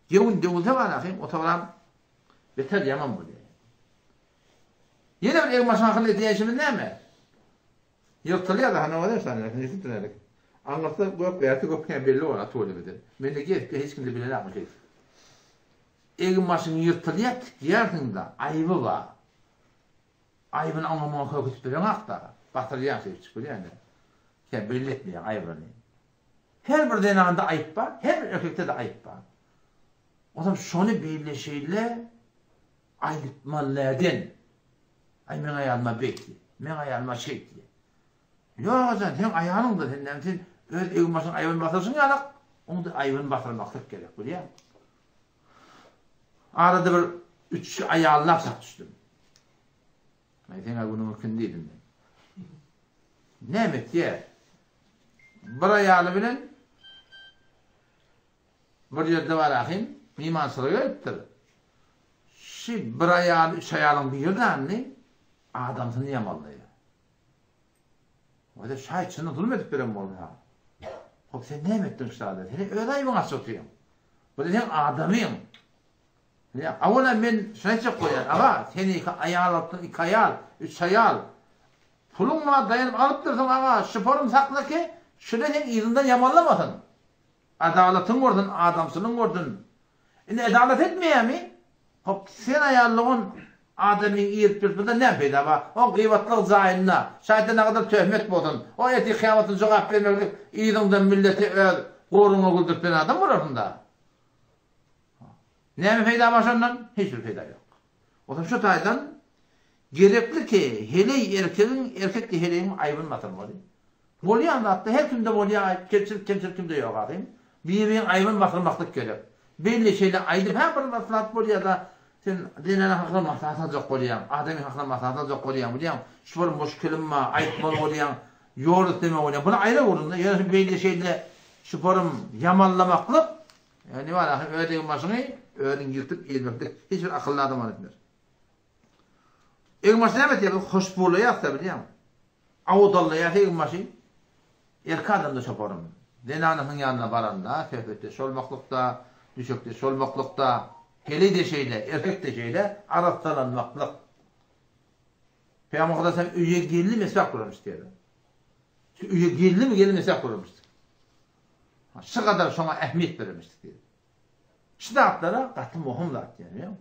Göwün döwülse bar-a, otagram beter ýaman bolýar. Ýene bir egin-başyň hakynda edýän işimiz näme? Ýyrtylýar-da, hany owadan şany, näsini ýyrtyp Aňyrsy gök, bärsi gök hem belli bolar tüwelemeden. Mende gezip hiç kimde bilenokmy şeýdip. Egin-başyň ýyrtylýar, tikýärsiň-de, aýby bar. Aýbyny oňa muňa kökütip bileňok-da, batyrýaň şeýdip bilýän-de. Sen belli etmeýäň aýbyny. Her bir zenanda aýyp bar, her bir erkekde-de aýyp bar. Onsoň şony belli şeýle Aýtmaly näden? Aý meň aýalyma beýtdi. Meň aýalyma şeýtdi. Ýok jan, seň aýalyňda sen näme sen öz egin-başyň aýbyny basyrşyň ýalak, oňda aýbyny basyrmaklyk gerek bilýäňmi? Arada bir üç aýalyna çak düşdüm. Aý seň-ä günüň ikindi diýdim men. Näme etýär? Bir aýaly bilen Bir ýerde bar ahym, myhmançylyga gelipdir. Şi bir aýal, üç aýalyň biri dändi, adamsyny ýamanlaýar. Wada şaý çyny zulum edip beren bolsa. Hop sen näme etdiň şu zada? Sen öz aýbyňy açyp otyryň. Bu da seň adamyň. Ýa, awala men şuny aýtjak bolýan, aga, sen iki aýal alypdyň, iki aýal, üç aýal. Puluň bar, daýanyp alypdyrsyň, aga, şuporym sakla ki, şuny seň yzyňdan ýamanlamasyn. Adalatyň görsün, adamçylygyň görsün. Indi adalat etmeýärmi? Hop, sen aýallygyň adamyň irip durupdyr-da näme peýda bar? Oň gybatlyk jaýynda, şaýda nagadar töhmet bolsun. O ertir kyýamatda jogap bermeklik yzyňdan milleti öz goruňa güldürip beren adam bolarsyň-da. Näme peýda bar şondan? Hiç bir peýda ýok. Onsoň şu taýdan gerekli ki, heleý erkegiň, erkek-de heleýiň aýbyny basyrmaly. Bolýan zatda her kimde bolýar aýyp, kemçilik kemçilik kimde ýok ahym. Biri-biriň aýbyny basyrmaklyk gerek. Belli şeýle aýdyp hä bir maslahat bolýada sen zenana hakynda maslahat aljak bolýaň, adamyň hakynda maslahat aljak bolýaň bilýäň, şu bir muşkilim bar aýtmaly bolýaň, ýol islemek bolýaň. Buny aýra gurun-da, ýöne şu beýle şeýle şuparym ýamanlamaklyk, ýa bar ahym öz egin başyňy özüň ýyrtyp ezmeklik hiç bir akylly adam ony etmez. Egin başy näme etýär? Biz hoşbulaýarys-da bilýäňmi? Awudallaýar eginbaşy. Erkek adam-da çoparym. Zenanasynyň ýanyna baranda, söhbetdeş bolmaklykda, düşekdeş bolmaklykda, heleý-de şeýle, erkek-de şeýle, arassalanmaklyk. Pygamber Hudaý öýe geldi meswak görmüş diýýär. Şu öýe geldimi geldi meswak görmüş. Şu gadar şoňa ähmiýet bermiş diýýär. Şu zatlara gaty möhüm zat diýýär.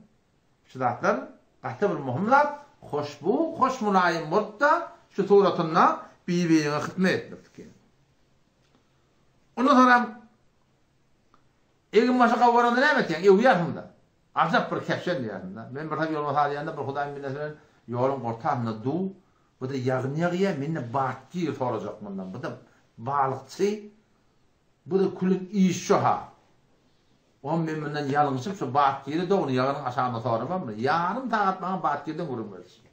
Şu zatlar gaty bir möhüm zat, hoşbu, hoş mylaýym bolup-da, şu suratynda bir-biriňe hyzmat etmeklik. Ondan soňram egin-başy gabaranda näme etýäň? Öwýärsiň-de. Ajap bir kepşen diýýärsiň-dä. Men bir ýoluň salýanda bir Hudaýyň bendesi bilen ýoluň ortasynda duw, bu-da ýagyn ýagýar, men-de batgyr sorajak mundan. Bu-da balykçy, bu-da külüň iş şo-ha. Oňa men mundan ýalňyşyp şu batgyry dogry ýagynyň aşagynda soramammy? Ýarym sagat maňa batgyrdan gürrüň berdi.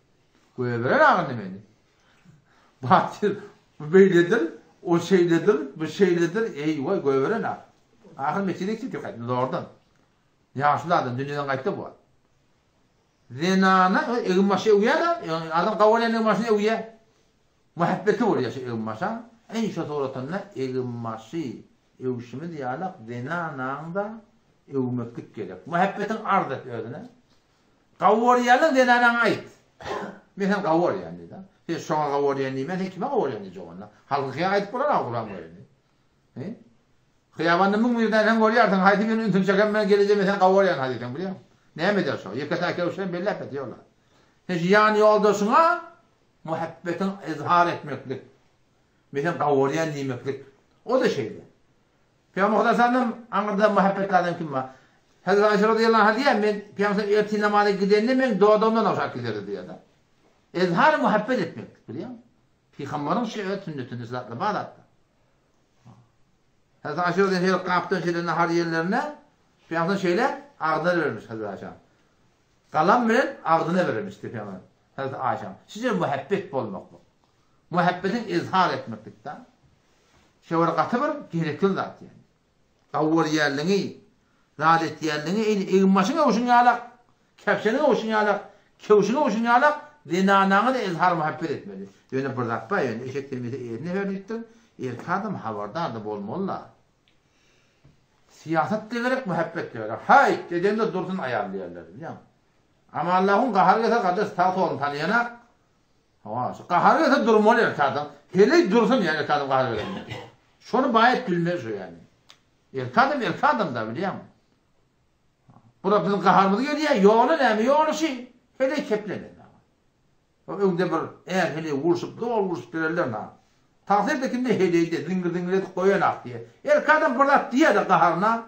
Goýberen agyndy meni. Batgyr bu beýledir, o şeýledir, bu şeýledir, eý, waý, goýberen a. Ahyr metjide gitdik gaýtdym zordan. Ýaşuly adam dünýeden gaýtdy bu wagt. Zenana eginbaşy öwýär-de, adam gawalýan eginbaşyny öwýär. Muhabbeti bolýar şu eginbaşa. Eý şo suratynda eginbaşy öwşümiz ýalak zenanaň-da öwmeklik gerek. Muhabbetiň arz et özüne. Gawurýanyň zenanaňa aýt. Men seni gawurýan diýdi. Sen şoňa gawurýan diýmän, sen kime gawurýan diýjek onda. Halkyňa aýdyp bolar a Kuran göreni. He? Hyýabanda 1001 den sen görýärsiň, haýsy birini ünsüni çeken bilen gelejek men seni gawurýan ha diýseň bilýäňmi? Näme eder şo? Ýeke-täk köwşem belläp et ýola. Sen şu ýan ýoldaşyňa muhabbetiň izhar etmeklik. Men seni gawurýan diýmeklik. O-da şeýle. Pygamber Hudaý sallam aňyrda muhabbetli adam kim bar? Hazreti Aýşe radiyallahu anha diýýär, men Pygamber ertir namaza gidende meň dodagymdan ogşap giderdi diýýär-de. Ezhar muhabbet etmek, bilýäňmi? Pygamberiň şu öz sünnetinde şu zatlar bar zatlar. Hazreti Aýşe radiyallahu anha gapdan şeýle nahar ýerlerine Pygamber şeýle agzyna bermiş Hazreti Aýşe. Galam bilen agzyna bermiş Pygamber Hazreti Aýşe. Şeýle muhabbet bolmaklyk. Muhabbetiň izhar etmeklik-de. Şo bir gaty bir gerekli zat ýaly. Gawurýanlygyňy, zat etýänligiňi eýni eginbaşyň öwşüň ýalak, kepşeniň öwşüň ýalak, köwşüň öwşüň ýalak zenanaňa-da izhar muhabbet etmeli. Ýöne bir zat bar, ýöne eşek terbiýesi eýesine ber diýipdir. Erkek adam habardar-da bolmaly-da. Syýasat-da gerek, muhabbet-de gerek. Haýt, edeňde dursun aýal diýerler, bilýäňmi? Amanlahyň gahary gelse gardaş sag-soluny tanaýanak. Hawa, şu gahary gelse durmaly erkek adam. Heleý dursun ýa erkek adam gahary gelende. Şony baýat bilmeli şu ýani. Erkek adam erkek adam da bilýäňmi? Bura biziň gaharymyz gelýär, ýoly näme, ýoly şi. Heleý keplemez. O öňde bir är heleý urşup, zol urşup bererler na. Tagsyr da kimde heleýde ziňgir-ziňgir edip goýanak diýýär. Erkek adam bir zat diýýär-de gaharyna.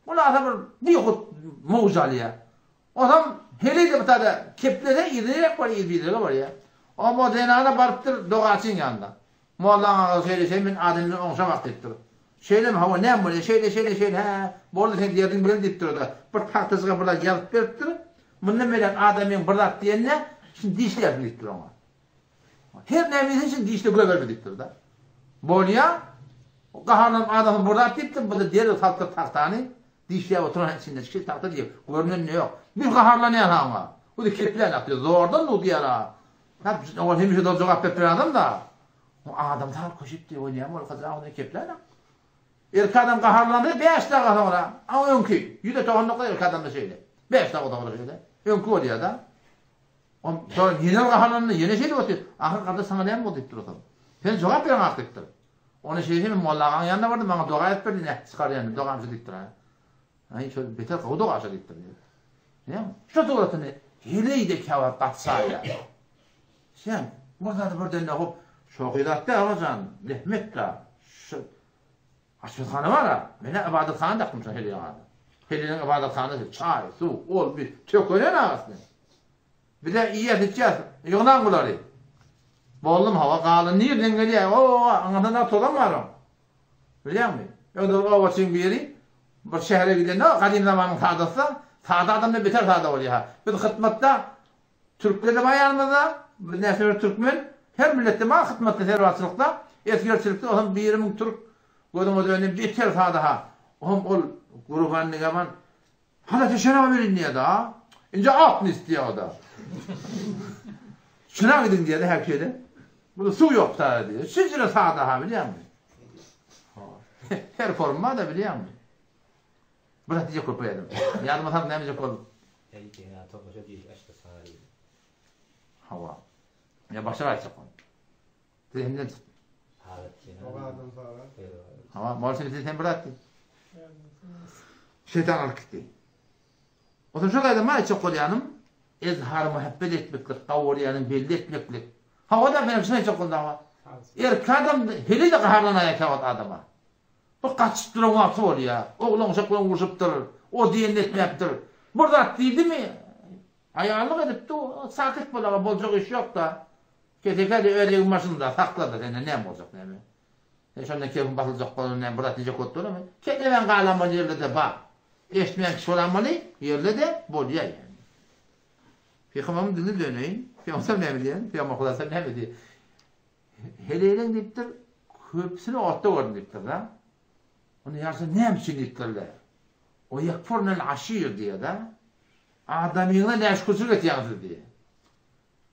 Ol asa bir bihut mowj alýar. Onam heleý-de bu taýda keplese yzyrak barýar, yzbizlige barýar. Oňa zenana barypdyr dogaçyň ýanyna. Mollaň agzy şeýle şeý men adam bilen oňşamak diýipdir. Şeýlemi hawa näme bolýar şeýle şeýle şeýle hä boldy sen derdiň bilen diýipdir-de bir tagtajyga bir zat ýazyp beripdir. Mundan beýläk adamyň bir zat diýende şuny dişlärsiň diýipdir oňa. Her näme diýseň şuny dişle goýberme diýipdir-de. Bolýa gaharlanyp adamsy bir zat diýipdir bu-da derrew salypdyr tagtany Dişläp oturan içinde şir tagta diýip, görnenine ýok. Bir gaharlanýan ha oňa. O-da kepläň atýar, zordan dur diýýär ha. Ha, ol hemişe dogry jogap berip duran adam-da. O adam sal köşüp diýip, o näme bolka jaň ony kepläň. Erkek adam gaharlandy 5 daga soňra, a öňki 199 erkek adamda şeýle. 5 daga soňra şeýle. Öňki bolýar-da. Ol soň ýene gaharlandy, ýene şeýdip otyr. Ahyr gardaş saňa näme boldy diýip durasam. Sen jogap beriň ak diýipdir. Ony şeýle men molla agaň ýanyna bardym, maňa doga edip berdi, nähili çykarýan, dogam şu diýipdir. Aý, şo beter gowy doga şo diýipdir. Näme? Şu suratyny heleý-de käwagt gaçaýýar. Sen bir zady birden hop, şohy zatda agajan, rehmet-da. Şu aşpezhana bar-a. Men-ä ybadathana dakdym şo heleýiň adyny. Heleýiň ybadathanasy, çaý, suw, ol, bi, tökenen agasyny. Bize iýýäs içýäs, ýygnaň bulary. Boldum hawa, galan nirden gelýär, o-o-o, aňyrsynda tozan bar oň. Bilýäňmi? Öňde bir obaçyň biri bir şähere gidende, gadym zamanyň sadasy-da, sada adamdan beter sada bolýar. Biz hytmatda türkler-de bar ýanymyzda, biz näçe bir türkmen, her milletde bar hytmatda, serbarçylykda, esgerçilikde olam biri müň türk gözüňe dönen beter sada-ha. Oňam ol Gurban Nigaman Hala şenag berin diýýär-da. Inje atny isleýär o-da. Şenag ediň diýýär-de häkede. Bunda suw ýok sada diýýär. Şujra sada ha bilýäňmi? Her form bar-da bilýäňmi? Bir zat diýjek bolup goýadym. Ýadyma salyp näme diýjek boldum? Hawa. Ýa başga aýtjak boldum. Zehimden çykdy. Hawa, Morşin sen bir zat diý. Şeýtan alyp gitdi. Otuň şo gaýda maý çok bolýanym, ezhar muhabbet etmeklik, gawurýanyň belli etmeklik. Hawa da menem şuny aýtjak boldum hawa. Erkek adam heleý-de gaharlanaýar käwagt adama. Bu gaçyp duran wagty bolýar. Oglan uşak bilen urşupdyr. O diýenini etmäpdir. Bir zat diýdimi, aýallyk edip dur, sakyt bol aga, boljak iş ýok-da. Keseke-de öz egin-başyňda sakla-da, senden näme boljak näme. Sen şondan keýpiň basyljak bolan näme, bir zat diýjek bolup durmy? Kellemäň galanmaly ýerlerde bar. Eşitmeýän kişi bolanmaly ýerlede bolýar ýaly. Pygamberimiz diline döneýin. Pygamber näme diýen? Pygamber Hudaý näme diýen? Heleýleň diýipdir, köpüsini otda gördüm diýipdir-de. Onda ýarysy näme üçin diýipdirler. O ýekfurnel aşir diýýär-de. Adamyňyza näşükürçilik etýäňiz siz diýýär.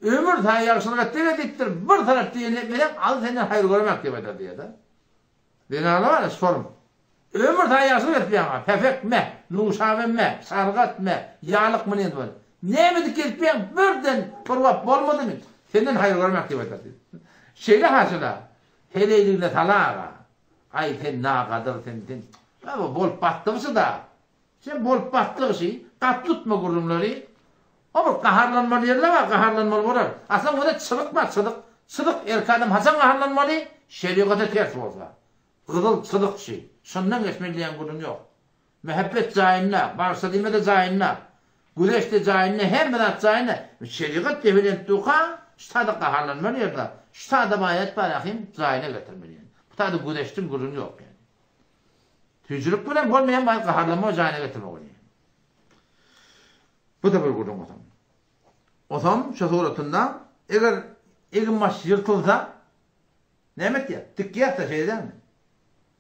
Ömür saňa ýagşylyk etdi-de diýipdir, bir tarap diýen etmeseň, Alla senden haýyr görmek diýip aýdar diýýär-de. Zenanlar bar, şorum. Ömür saňa ýagşylyk etdi ýaňa, pefek me, nuşabe me, şargat me, ýalyk mny diýip. Näme edip gelip ýaň, birden bir wagt bolmadymy, senden haýyr görmek diýip aýdar diýip. Şeýle haşyla, heleýligine sala aga. Aý sen nagadyr sen, sen, bolup batdygyşy-da. Sen bolup batdygyşy, gat tutma gürrüňleri. O bir gaharlanmaly ýerler bar, gaharlanmaly bolar. Aslynda onda çyzyk bar, çyzyk. Çyzyk, erkek adam haçan gaharlanmaly? Şerigata ters bolsa. Gyzyl çyzyk şi. Şondan geçmeli diýen gürrüň ýok. Mähebbet jaýynda, bagyşla diýme-de jaýynda. Güzeşde jaýynda, hemme zat jaýynda. Şerigat depelenip durka, şu taýda gaharlanmaly ýerde. Şu taýda aýat bar ahym, jaýyna getirmeli. Bu taýda güzeşdiň gürrüňi ýok ýani. Süýjülik bilen bolmaýan baý gaharlanma jaýyna getirme bolýar. Bu-da bir gürrüň otam. Otam şu suratynda eger egin-baş ýyrtylsa näme etýär? Tikýär-de şeýle dälmi?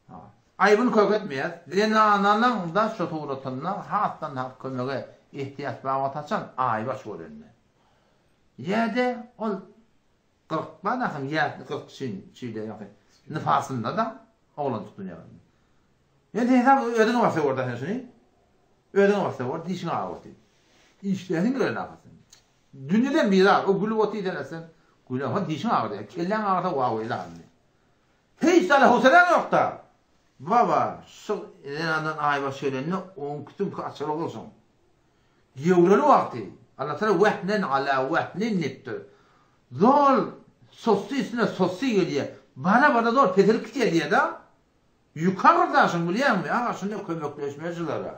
Ha. Aýbyny kök etmeýär. Zenanalaň-da şu suratynda hasdan has kömege ehtiýaç bar wagt haçan? Aýbaş görende. Ýa-da ol 40 bar ahym ýa 40 şin şeýle ýaky nifasynda da oglanjyk dünýä geldi. Ýöne sen hesap özüňe barsa gör da sen şuny. Özüňe barsa gör dişiň agyryp otyr. Işläsiň gelen ahyryn sen. Dünýeden bizar o gülüp otyr sen sen gülen ha dişiň agyrýar. Kelläň agyrsa waweýla indi. Hiç zada howsalaň ýokda. Baba şu zenandan aýbaş gelende oňki süňki açylyk bolsun. Gewreli wagty, Allatagala wehnen ala wehnin diýipdir. Zol sossy üstüne sossy gelýär. Bara-bara zol peselip gidýär diýýär-de. Ýük agyr daşyň bilýäňmi? Aga şunda kömekleşme şulara.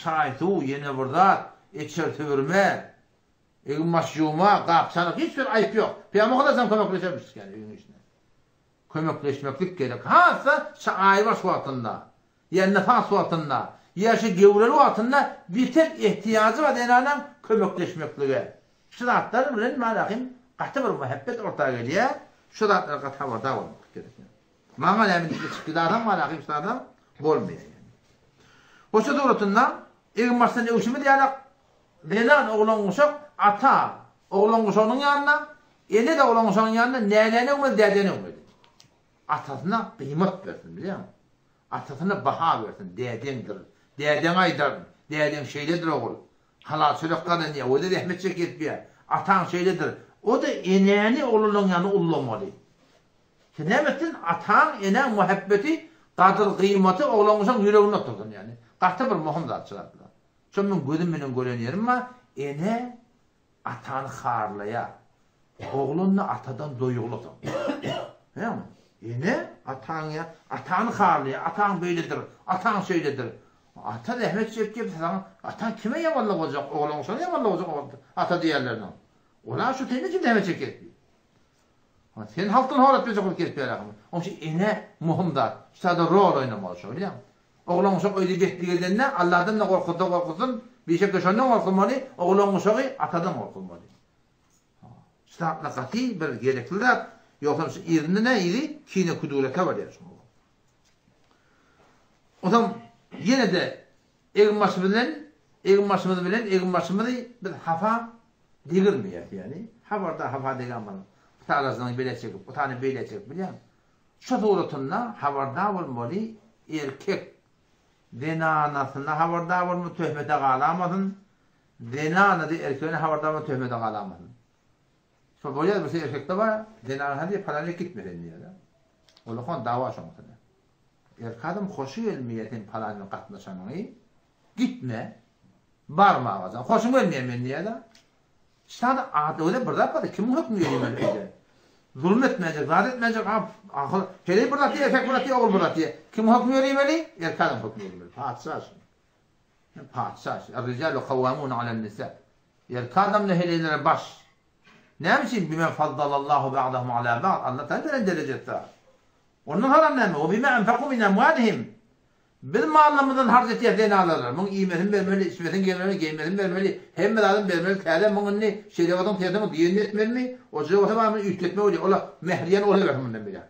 Çaý-suw, ýene bir zat, içer-sübürme, egin-baş ýuwma, gap-çanak hiç bir aýp ýok. Pygamber Hudaýjan kömekleşermiş ýaly öýüň işine. Kömekleşmeklik gerek. Has-da şu aýbaş wagtynda. Ýa nifas wagtynda, ýa şu gewreli wagtynda beter ehtiýajy bar zenanaň kömekleşmeklige. Şu zatlar bilen malahym gaty bir muhabbet orta gelýär, şu zatlara gaty habardar bolmak gerek. Maňa näme diýip geçip giderseň malahym şu zatlar bolmaýar ýani. Goşa suratynda egin-başdan öwşümiz ýalak zenan oglan-uşak ata oglan-uşagynyň ýanynda, ene-de oglan-uşagynyň ýanynda näläni öwmeli, dädeni öwmeli. Atasyna gyýmat bersin bilýäňmi? Atasyna baha bersin, dädeňdir, dädeňe aýdaryn, dädeň şeýledir ogul, halal çörek gazanýar, o-da zähmet çekýär, ataň şeýledir. O-da enäni oglunyň ýanynda ullamaly. Sen näme etsin, ataň, enäň muhabbeti, gadyr-gyýmaty oglan-uşagyň ýüreginde otursyn ýaly. Gaty bir möhüm zat şu zatlar. Şo meň gözüm bilen gören ýerim bar, ene Atany harlaýar. Oglan-da atadan doýuglydyr. Bilýäňmi? Ene ataň ýa atany harlaýar. Ataň beýledir, ataň şeýledir. Ata zähmet çekýär, saňa ataň kime ýamanlyk boljak? Oglan şoňa ýamanlyk boljak, ata diýýärleriniň. Olar şu seniň üçin zähmet çekýär. Ha, sen halkdan hor etmejek bolup gezip ýöräňmi? Onuň üçin ene möhüm zat. Şu taýda rol oýnamaly şo, bilýäňmi? Oglan uşak öýde betlik edende Alladan-da gorkuzsa gorkuzsyn, bişekde şondan gorkulmaly, oglan uşagy atadan gorkulmaly. Şu zatlar gaty bir gerekli zat, ýogsam şu yzynda nä yzy kine kudurete barýar şuň. Onsoň ýene-de egin-başy bilen, egin-başymyz bilen egin-başymyzy biz hapa degirmeýäs ýagny habarda hapa degen bir pytalasyny beýle çekip, o tany beýle çekip bilýäňmi? Şu suratynda habardar bolmaly erkek zenanasyna habardar bolmaly töhmete galamasyn, zenanada erkegine habardar bolmaly töhmete galamasyn. Şo bolýar bir şey erkekde bar, zenana diýip palan ýere gitme sen diýýär. Olakan dawa şoň üstüne. Erkek adam hoşy gelmeýär sen palan bilen gatnaşanyňy, gitme, barma agajan, hoşum gelmeýär men diýýär-de. Şada at öyle bir zat bar, kimiň hökmi gelýär öýde? Zulum etmejek, zat etmejek, ahyr heleý bir zat diýer, erkek bir zat diýer, ogul bir zat diýer. Kimiň hökmi gelýär? Erkek adam hökmi gelýär. Patyşa şu. Patyşa, Er-rijalu kawwamuna alen-nisa. Erkek adamlar heleýlere baş. Näme üçin? Bima faddalallahu ba'dahum ala ba'd. Allah Taala beren derejesi. Ondan soňram näme? We bima anfaku min amwalihim. Biz mallarymyzdan harç etýäs zenanlara. Muň iýmesini bermeli, içmesini gelmeli, geýmesini bermeli, hemme zadyny bermeli. Täze muň indi şerigatyň tersine diýenini etmelimi? Ojaga bolsa barmy üýtgetme bolýar. Ola mähriýany ola bersin mundan beýläk.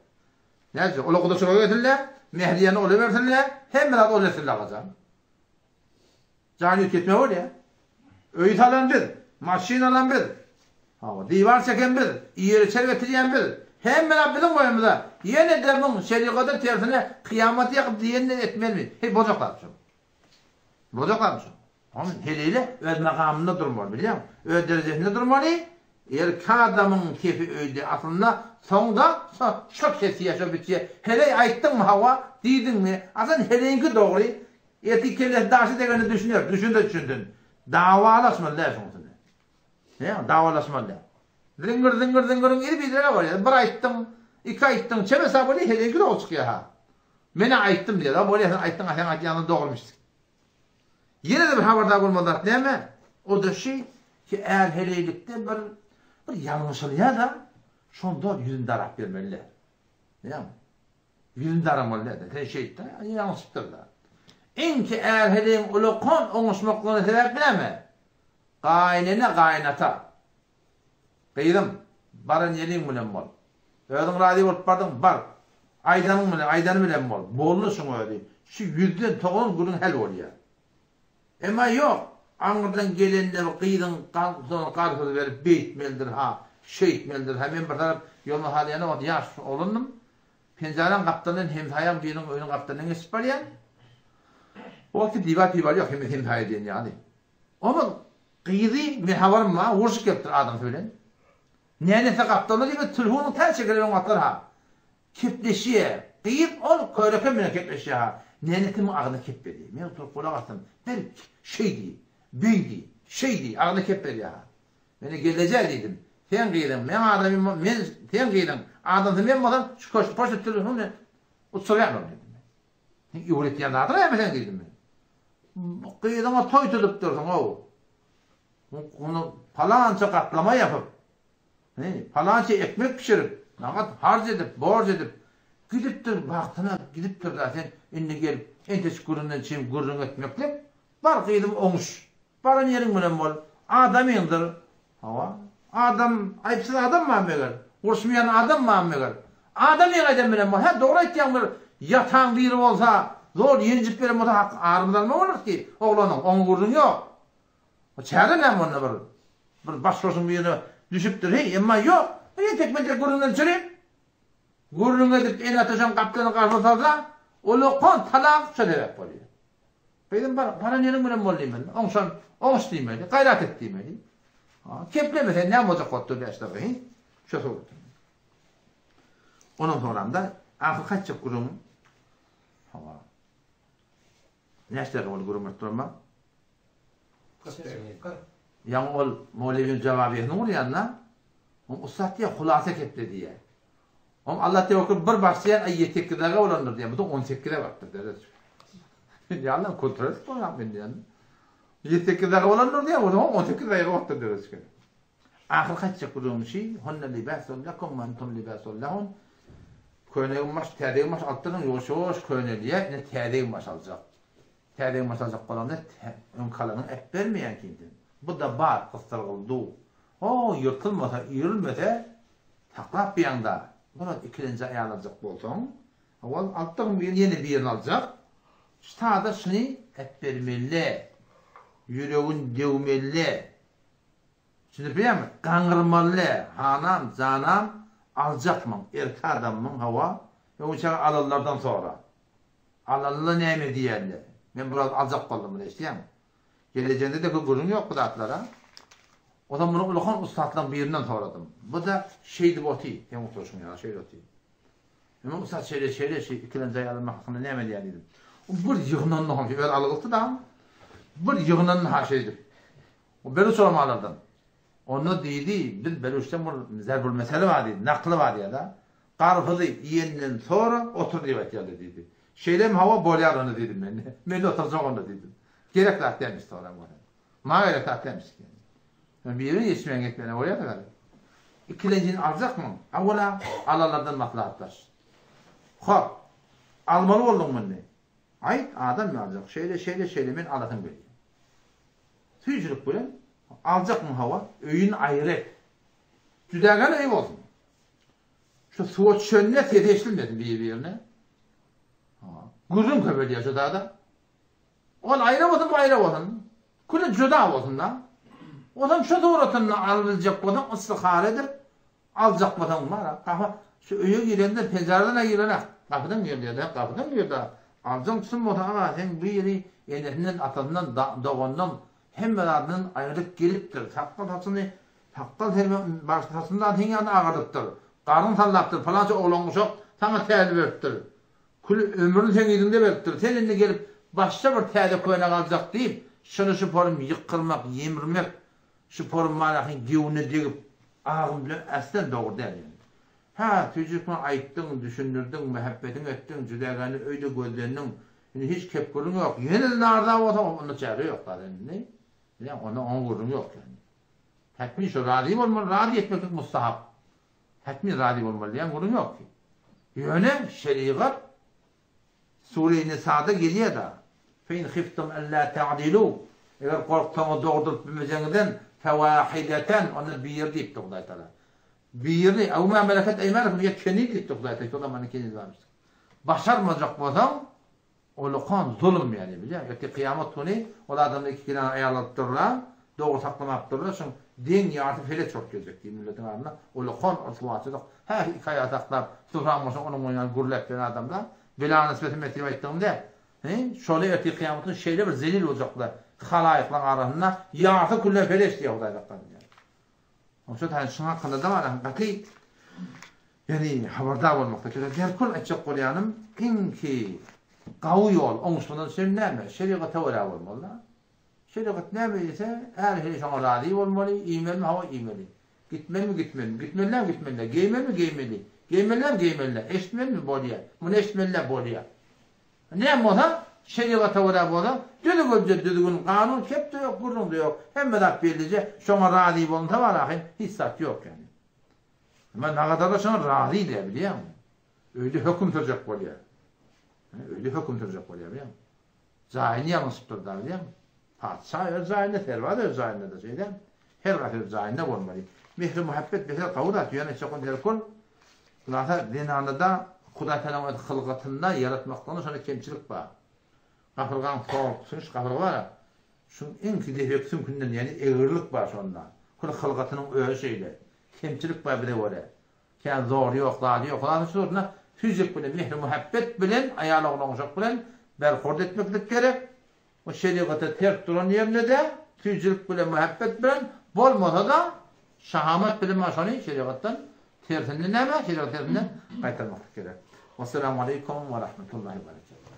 Näce? Ola gudaçylyga gelsinler, mähriýany ola bersinler, hemme zady ola etsinler agajan. Jaýyny üýtgetme bolýar. Öý salan biz, maşyn alan biz, hawa, diwar çeken biz, iýer-içer getirýän biz. Hemme zat biziň boýnumyza. Ýene-de muň şerigata tersine kyýamaty ýakyp diýenini etmelimi? Heý, boljak zat şo. Boljak zat şo. Onuň heleýle öz makamynda durmaly, bilýäňmi? Öz derejesinde durmaly. Erkek adamyň kefi öýde aslynda soňda şo kesýär, şo biçýär. Heleý aýtdyňmy hawa, diýdiňmi? Aslynda heleýiňki dogry. Ertir kellesi daşa degende düşüner, düşünse düşünsin. Dawalaşmaly däl şoň üstünde. Näme, dawalaşmaly däl. Ziňňir, ziňňir, ziňňiriň yzy biderek bolýar. Bir aýtdyň, iki aýtdyň, çemesi bolýar, heleýki dogry çykýar ha. Men-ä aýtdym diýýär. A bolýar, sen aýtdyň, a seň aýdýanyň dogrumyş. Ýene-de bir habardar bolmaly zat näme? O-da şi, ki är-heleýlikde bir bir ýalňyşylýar-da, şonda ýüzüni darap bermeli däl. Näme? Ýüzüni daramaly däldi. Sen şeýtdiň, ýalňyşypdyr-da. Iňki är-heleýiň ulakan oňuşmaklygyna sebäp näme? Gaýynene, gaýynata. Gyzym, baran ýeriň bilen bol. Özüň razy bolup bardyň, bar. Aýdanyň bilen, aýdany bilen bol. Boldy şuň özi. Şu ýüzden togsan gürrüň hal bolýar. Emma ýok, aňyrdan gelende bir gyzyň gapysyna garpyz berip beýtmelidir-ha, şeýtmelidir-ha. Men bir tarap ýoluna salýan wagt ýaş oglandym. Penjäräň gapdalyndan hemsaýaň biriniň öýüniň gapdalyndan geçip barýan. O wagtky diwar-piwar ýok, hemmesi hemsaýa diýen ýaly. Onuň gyzy, men habarym bar, urşup gelipdir adamsy bilen. Nänesi gapdalynda diýip, telefonyň tä çekilenen wagtlary-ha. Kepleşýär. Gyz ol körekem bilen kepleşýär-ha. Nänesi muň agzyna kep berýär. Men oturyp gulak asdym. Berk, şeý diý, beý diý, şeý diý, agzyna kep berýär-ha. Men-de gelneje diýdim. Seň gyzyň, meň adamym, men, seň gyzyň, adamsy men bolsam, şu köşk poçta telefony bilen uçurýan ol diýdim men. Seň öwretýän zadyň näme seň diýdim men. Gyzyňa toý tutup dursuň-ow. Muny palança gatlama ýapyp, Heý, palança ekmek bişirip, nagat harç edip, borç edip, gidipdir, bagtyna gidipdir-dä, sen indi gelip, enteçik gürrüňden çyn gürrüň etmeklik, bar gyzym oňuş, baran ýeriň bilen bol, adamyňdyr, hawa, adam, aýypsyz adam bar meger, uruşmaýan adam bar meger, adamyň aýdan bilen bol, hä, dogry aýtýaň bir ýataň biri bolsa, zor ýenjip beren bolsa hak arymyzy alma bolarys ki, oglanyň, oňa gürrüň ýok. Çäre näme onda bir bir baş goşuň birine düşüpdir heý emma ýok bir entek mentek gürrüňden çyryp gürrüň edip ene-ata şoň gapdalyna garşy salsa ulakan talak şo sebäp bolýar. Gyzym bar baran ýeriň bilen bol diýmeli oňşan oňş diýmeli gaýrat et diýmeli. Kepleme sen näme boljak bolup dur bäş dagy heý şo suratda. Ondan soňramda ahyrky aýtjak gürrüňim hawa. Näçe daýga boldy gürrüň berip duranyma? Ýaňy ol molewiň jawabyýesini gurýanda, oň ussat diýýär, hulasa keple diýýär. Oň Allah tewekkül bir başlaýan aý ýetekki daýga bolandyr diýýär. Bu-da on sekize barypdyr derejesi. Ýalan kontrol edip bolýar men diýýän. Ýetekki daýga bolandyr diýýär, oň 18 daýga barypdyr derejesi. Ahyrky aýtjak gürrüňim şi, Hunne libasun lekum we entum libasun lehun. Köne egin-baş, täze egin-baş alypdyrsyň, ýuwaş-ýuwaş könelýär, indi täze egin-baş aljak. Täze egin-baş aljak bolanda öňki alanyňy äpbermeýän kimsen. Bu-da bar, gysdyrgyl duw. Ho, ýyrtylmasa, irilmese, saklap biýaňda. Murat ikilenji aýal aljak bolsaň, owal alypdyrsyň birini, ýene birini aljak. Ştada şuny äpbermeli-dä. Ýüregini döwmeli-dä. Düşünip bilýäňmi? Gaňyrmaly, hanam, janam aljakmyň, erkek adammyň, hawa, öňçä alanlardan sora. Alanlar näme diýerler? Men biraz aljak boldum muny, eşidýäňmi? Gelejeginde-de köp gürrüň ýok bu zatlara. Onsoň muny ulakan ussatlaryň birinden soradym. Bu-da şeýdip otyr, seň oturyşyň ýaly şeýle otyr. Indi ussat şeýle, şeýle, şeý ikilenji jaý almak hakynda näme diýýär diýdim. O bir ýygnandy, öz algysy-da, bir ýygnandy-ha şeýdip. O beluç ulamalardan. Onda diýdi, biz beluçda bir zerbul-meseli bar diýdi, nakly bar diýýär-de. Garpyzy iýenden sora otur diýip aýtýarlar diýdi. Şeýlemi hawa bolýar onda diýdim men. Men oturjak onda diýdim. Gerek zat dälmiş soran bolsa. Maňa gerek zat dälmiş. Men birini ýetişmeýän etmeli bolýar da. Ikilenjini aljakmyň? Awala alalardan maslahatlaş. Hop. Almaly bolduň muny. Aýt, adam ýaljak. Şeýle, şeýle, şeýle men alasym gelýär. Süýjülik bilen aljakmyň hawa, öýüni aýry et. Jüdägän öý bolsun. Şu suwa düşende sesi eşidilmesin bir-birine. Gürrüň köpelýär şu zada. Ol aýra bolsun, bu aýra bolsun. Küli juda bolsun-da. Onsoň şu suratynda alybiljek bolsaň, istihara edip, aljak bolsaň bar. Gapy, şu öýe girende penjireden-ä girenak. Gapydan girýär-de, gapydan gir-de. Aljaň çyn bolsa, aga, seň bu ýeri enesinden, atasyndan, doganyndan, hemme zadyndan aýrylyp gelipdir. Sakgal saçyny, sakgal serme, baş saçyny da seň ýanyna agardypdyr. Garyn sallapdyr, pylança oglan-uşak saňa täze beripdir. Kül ömrüni seň yzyňda beripdir. Sen indi gelip başga bir täze köýnek aljak diýip, şuny şu porum ýykgyrmak, ýemrmek, şu porum manahyň gewne degip, agym bilen äslen dogry däl ýöne. Hä, tüýjük bilen aýtdyň, düşündirdiň, mähebbetiňi etdiň, jüdägäni öýde gözlendiň, indi hiç kep gürrüň ýok. Ýene-de narza bolsaň, onda çäre ýok zat indi. Bilýäň, onda oňa gürrüň ýok ýöne. Hetmi şo razy bolmaly, razy etmeklik mustahap. Hetmi razy bolmaly diýen gürrüň ýok ki. Ýöne şerigat Sure-i Nisada gelýär-de, Fe in hiftum alla ta'dilu, eger gorksaňyz dogry durup bilmejegiňizden, fewahideten, onda bir diýipdir Hudaý Tagala. Birini, ew ma meleket eýmanukum, ýa keniz diýipdir Hudaý Tagala, şo zamanda keniz barmyş. Başarmajak bolsaň, Ullakan zulum ýaly bilýäň. Ertir kyýamat güni ol adamlar ikiki däne aýal alypdyrlar, dogry saklamapdyrlar, şoň deň ýarysy feleç bolup geljek diýip milletiň arasynda ullakan ryswaçylyk. Hä iki aýal saklap, susaň bolsa onuň bilen ýaly gürläp ýören adamlar, bela nisbeti mes diýip aýtdygym däl. He, şoly ertir kyýamat güni şeýle bir zelil boljaklar halaýyklaryň arasynda ýarysy küllen feleç diýýär Hudaý saklasyn ýaly. Şo taýdan şuň hakynda-da bar gaty ýagny habardar bolmakda gerek. Derkol aýtjak bolýanym iňki gawy ýol oňuşmadan üçin näme? Şerigata görä bolmaly-da. Şerigat näme diýse, är hili şoňa razy bolmaly, iýmelimi hawa iýmeli. Gitmelimi gitmelimi, gitmelilämi gitmelilä, geýmelimi geýmeli, geýmelilä geýmelilä, eşitmelimi bolýa, muny eşitmelilä bolýa. Näme bolsa, şerigata görä bolsa, düzgünje düzgün, kanun kep-de ýok, gürrüň-de ýok, hemme zat bellije, şoňa razy bolunsa bar ahyn, hiç zat ýok ýaly. Emma nagadar-da şoňa razy däl, bilýäňmi? Öýde höküm sürjek bolýar. Öýde höküm sürjek bolýar, bilýäňmi? Jaýyny ýalňyşypdyr-da, bilýäňmi? Patyşa öz jaýynda, serbaz öz jaýynda-da, şeýdämi? Her haýsy öz jaýynda bolmaly. Mähri-muhabbet beter gawy zat, ýöne çokun herkul Hulasa zenanada Hudaý Tagalaň öz hylgatynda ýaratmaklygynda şonda kemçilik bar. Gapyrgaň sorkusy şu gapyrga bar-a, şuň iňki depeki süňkünden ýagny egrilik bar şonda. Hul hylgatynyň özi şeýle. Kemçilik bar bize görä. Kän zory ýok, zady ýok. Hulasa şu durunda süýjek bilen, mähri-muhabbet bilen, aýal-oglan-uşak bilen berhurd etmeklik gerek. Bu şerigata ters duran ýerinde-de süýjülik bilen, muhabbet bilen, bolmasa-da şahamat bilen maňa şony şerigatdan tersinde näme, şerigat tersinden gaýtarmaklyk gerek. Wassalamu aleýkum we rahmetullahi we berekatuh.